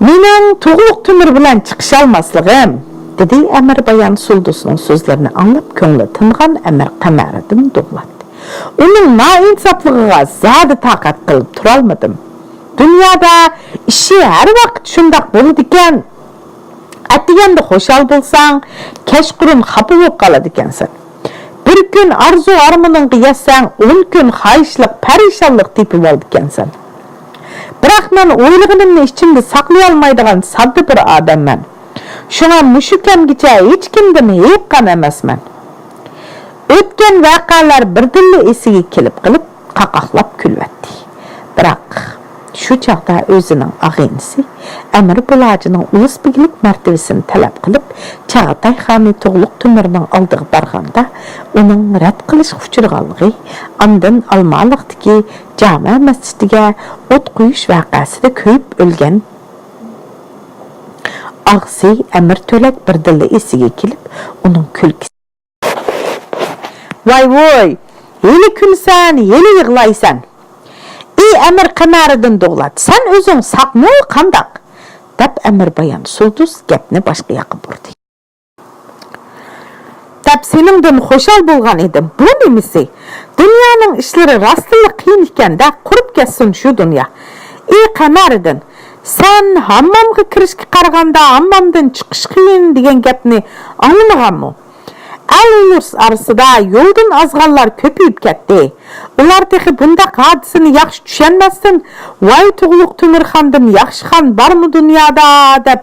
مېنىڭ تۇغلۇق تۆمۈر بىلەن چىقىشالماسلىقىم، دېدى ئەمىر بايان سۇلدۇزنىڭ سۆزلىرىنى ئاڭلاپ كۆڭلى تىنغان ئەمىر قەمەرىدىن دوغلات. ئۇنىڭ نائىنساپلىقىغا زادى تاقەت قىلىپ تۇرالمىدىم. دۇنيادا ئىشى ھەر ۋاقىت شۇنداق بولىدىكەن. ئەتىگەندە خۇشال بولساڭ، كەچقۇرۇن خاپا بولۇپ قالىدىكەنسەن. بىر كۈن ئارزۇ-ئارمىنىڭغا يەتسەڭ، ئون كۈن خاھىشلىق، پەرىشانلىق تېپىۋالىدىكەنسەن. بىراق مەن ئويلىغىنىمنى ئىچىمدە ساقلىيالمايدىغان ساددا بىر ئادەممەن. شۇڭا مۇشۇ كەمگىچە ھېچكىمدىن ھېيىققان ئەمەسمەن. ئۆتكەن ۋەقەلەر بىردىنلا ئېسىگە كېلىپ قېلىپ، قاقاقلاپ كۈلۈۋەتتى. بىراق، شۇ چاغدا ئۆزىنىڭ ئاغىنىسى ئەمىر بۇلاجىنىڭ ئۇلۇس بېگىلىك مەرتىۋىسىنى تەلەپ قىلىپ، چاغاتاي خانى تۇغلۇق تۆمۈرنىڭ ئالدىغا بارغاندا، ئۇنىڭ رەت قىلىشقا ئۇچرىغانلىقى، ئاندىن ئالمالىقتىكى جامە مەسچىتىگە ئوت قويۇش ۋەقەسىدە كۆيۈپ ئۆلگەن ئاغىسى ئەمىر تۆلەك بىردىنلا ئېسىگە كېلىپ، ئۇنىڭ كۈلكىسى ۋاي ۋۇي! ھېلى كۈلىسەن، ھېلى يىغلايسەن. ئى ئەمىر قەمەرىدىن دوغلات، سەن ئۆزۈڭ ساقمۇ، قانداق؟ دەپ ئەمىر بايان سۇلدۇز گەپنى باشقا ياققا بۇردى. دەپ سېنىڭدىن خۇشال بولغان ئىدىم. بۇ نېمىسى؟ دۇنيانىڭ ئىشلىرى راستتىنلا قىيىن ئىكەن-دە، قۇرۇپ كەتسۇن شۇ دۇنيا. ئى قەمەرىدىن، سەن ھاممامغا كىرىشكە قارىغاندا ھاممامدىن چىقىش قىيىن دېگەن گەپنى ئاڭلىمىغانمۇ؟ ئەل ئۇلۇس ئارىسىدا يولدىن ئازغانلار كۆپىيىپ كەتتى. ئۇلار تېخى بۇنداق ھادىسىنى ياخشى چۈشەنمەستىن، ۋاي تۇغلۇق تۆمۈرخاندىن ياخشى خان بارمۇ دۇنيادا دەپ،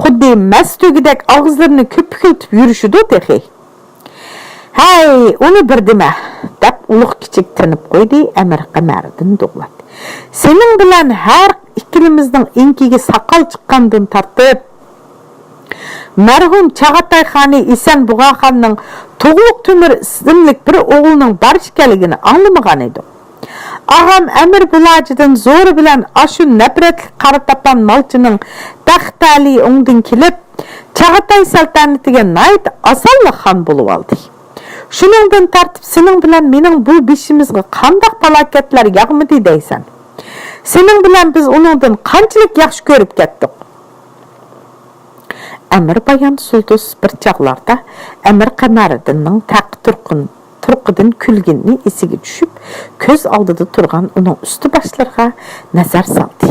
خۇددى مەستۆگىدەك ئاغزىلىرىنى كۆپۈكلىتىپ يۈرۈشىدۇ تېخى. ھەي، ئۇنى بىر دېمە، دەپ ئۇلۇغ كىچىك تىنىپ قويدى ئەمىر قەمەرىدىن دوغلات. سېنىڭ بىلەن ھەر ئىككىلىمىزنىڭ ئېڭىكىگە ساقال چىققاندىن تارتىپ، مەرھۇم چاغاتاي خانى ئېسەن بۇغاخاننىڭ تۇغلۇق تۆمۈر ئىسىملىك بىر ئوغلىنىڭ بار ئىكەنلىكىنى ئاڭلىمىغان ئىدۇق. ئاغام ئەمىر بۇلاجىدىن زورى بىلەن ئاشۇ نەپرەتلىك قارا تاپان مالچىنىڭ بەخت تەلىيى ئوڭدىن كېلىپ، چاغاتاي سەلتەنىتىگە ناھايىتى ئاسانلا خان بولۇۋالدى. شۇنىڭدىن تارتىپ سېنىڭ بىلەن مېنىڭ بۇ بېشىمىزغا قانداق پالاكەتلەر ياغمىدى دەيسەن؟ سېنىڭ بىلەن بىز ئۇنىڭدىن قانچىلىك ياخشى كۆرۈپ كەتتۇق. ئەمىر بايان سۇلدۇز بىر چاغلاردا ئەمىر قەمەرىدىننىڭ تەقى تۇرقىن تۇرقىدىن كۈلگىنى ئېسىگە چۈشۈپ، كۆز ئالدىدا تۇرغان ئۇنىڭ ئۈستى باشلىرىغا نەزەر سالدى.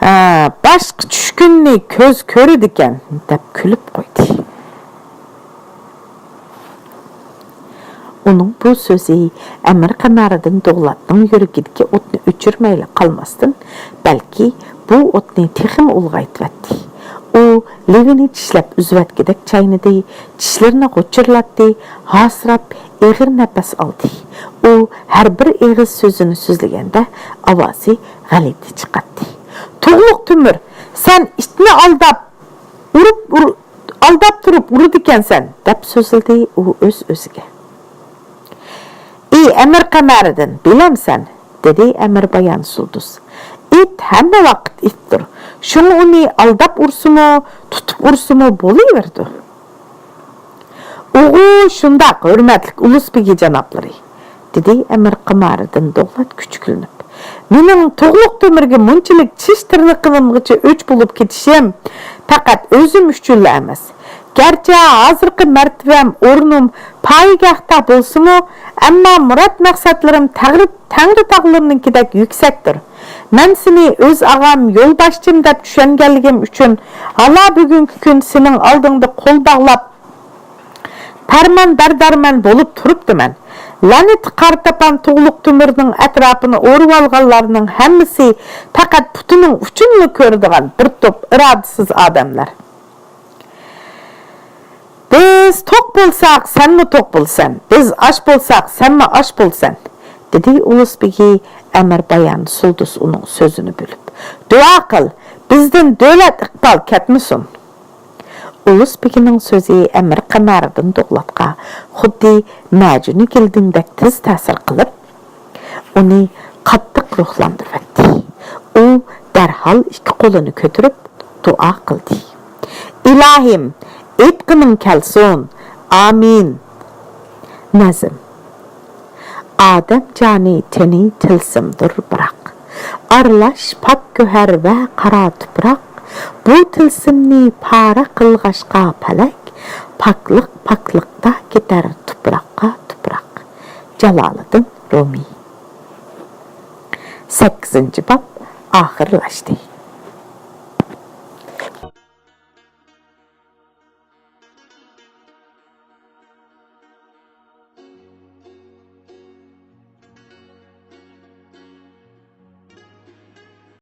ھە، باشقا چۈشكۈننى كۆز كۆرىدىكەن، دەپ كۈلۈپ قويدى. ئۇنىڭ بۇ سۆزى ئەمىر قەمەرىدىن دوغلاتنىڭ يۈرىكىدىكى ئوتنى ئۆچۈرمەيلا قالماستىن، بەلكى بۇ ئوتنى تېخىمۇ ئۇلغايتىۋەتتى. ئۇ لېۋىنى چىشلەپ ئۈزۈۋەتكۈدەك چاينىدى، چىشلىرىنى غۇچۇرلاتتى، ھاسىراپ ئېغىر نەپەس ئالدى. ئۇ ھەر بىر ئېغىز سۆزىنى سۆزلىگەندە ئاۋازى غەلىتە چىقاتتى. «تۇغلۇق تۆمۈر، سەن ئىتنى ئالداپ، ئۇرۇپ، ئۇر-، ئالداپ تۇرۇپ ئۇرىدىكەنسەن!» دەپ سۆزلىدى ئۇ ئۆز-ئۆزىگە. «ئى ئەمىر قەمەرىدىن، بىلەمسەن؟» دېدى ئەمىر بايان سۇلدۇز. «ئىت ھەممە ۋاقىت ئىتتۇر. شۇڭا ئۇنى ئالداپ ئۇرسىمۇ، تۇتۇپ ئۇرسىمۇ بولۇۋېرىدۇ.» «ئۇغۇ شۇنداق، ھۆرمەتلىك ئۇلۇس بېگى جانابلىرى.» دېدى ئەمىر قەمەرىدىن دوغلات كۈچۈكلىنىپ. «مېنىڭ تۇغلۇق تۆمۈرگە مۇنچىلىك چىش تىرنىقىمغىچە ئۆچ بولۇپ كېتىشىم پەقەت ئۆزۈم ئۈچۈنلا ئەمەس. گەرچە ھازىرقى مەرتىۋەم، ئورنۇم پايىگاھتا بولسىمۇ، ئەمما مۇراد مەقسەتلىرىم تەغرى-، تەڭرى تاغلىرىنىڭكىدەك يۈكسەكتۇر. مەن سېنى ئۆز ئاغام، يولباشچىم دەپ چۈشەنگەنلىكىم ئۈچۈن ھالا بۈگۈنكى كۈن سېنىڭ ئالدىڭدا قول باغلاپ، پەرمانبەردارمەن بولۇپ تۇرۇپتىمەن. لەنىتى قارا تاپان تۇغلۇق تۆمۈرنىڭ ئەتراپىنى ئورىۋالغانلارنىڭ ھەممىسى پەقەت پۇتىنىڭ ئۇچىنىلا كۆرىدىغان بىر توپ ئىرادىسىز ئادەملەر. بىز توق بولساق، سەنمۇ توق بولىسەن، بىز ئاچ بولساق، سەنمۇ ئاچ بولىسەن.» دېدى ئۇلۇس بېگى ئەمىر بايان سۇلدۇس ئۇنىڭ سۆزىنى بۆلۈپ. «دۇئا قىل، بىزدىن دۆلەت ئىقبال كەتمىسۇن.» ئۇلۇس بېگىنىڭ سۆزى ئەمىر قەمەرىدىن دوغلاتقا خۇددى مەجۈنى گىلدىڭدەك تېز تەسىر قىلىپ، ئۇنى قاتتىق روھلاندۇرۇۋەتتى. ئۇ دەرھال ئىككى قولىنى كۆتۈرۈپ دۇئا قىلدى. «ئىلاھىم، ئېيتقىنىڭ كەلسۇن. ئامىن.» نەزم. ئادەم جانى تېنى تىلسىمدۇر بىراق، ئارىلاش پاك گۆھەر ۋە قارا تۇپراق، بۇ تىلسىمنى پارە قىلغاچقا پەلەك، پاكلىق پاكلىقتا كېتەر تۇپراققا تۇپراق. جالالىدىن رۇمىي. سەككىزىنچى باب ئاخىرلاشتى.